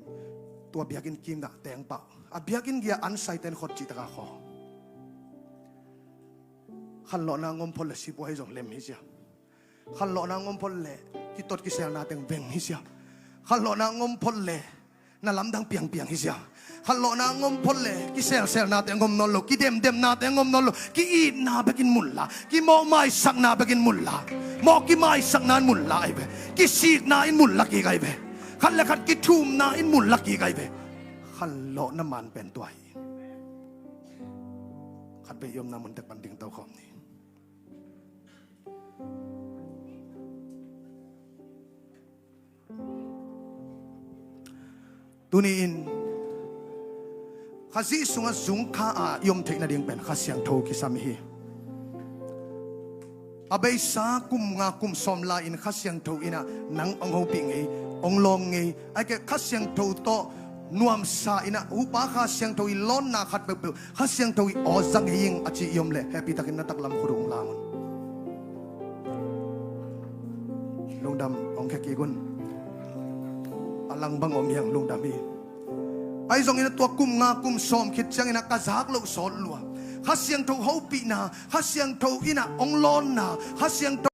tua biakinn kim ah teng pah. A biakinn gei a an saite in khot cih tak a khaw. Khanlawhna ngom phot leh sipuai zong lem hi sia. Khanlawhna ngom phot leh kitot kiselna teng veng hi sia. Khanlawhna ngom phot leh na lamdang piangpiang hi sia. Khanlawhna ngom phot leh kiselselnate ngom nawn lo, kidemdemnate ngom nawn lo, ki-itna bekin mun la, kimawh maisakna bekin mun la, mawh kimaisakna in mun la ahi ve. Kisikna in mun la kik ahi ve. Khat le khat kithumna in mun la kik ahi ve. Khanlawhna man pen tua hi. Khat vei i omna mun tek pan dingto khawm ni. Tuni-in Khazih sungah zungkha a i om theih nading pen Kha Siangtho kisam hi. A beisa kum nga kum sawm lai-in Kha Siangtho in ah nang hong hopih ngei, hong lawng ngei. Ahih kei leh Kha Siangtho tawh nuamsa in ah, Upa Kha Siangtho i lawnna khat peuhpeuh Kha Siangtho i aw za ngei ing a ci i om leh, hehpih takin na taklam khut uh hong lam un. Lungdam, hong khia kik un. A lang bang om hi hang, lungdam hi. Ahi zongin ah tua kum nga kum sawm khit ciangin ah ka zak loh sawt lua. Kha Siangtho hopihna, Kha Siangtho in ah hong lawnna, Kha Siangtho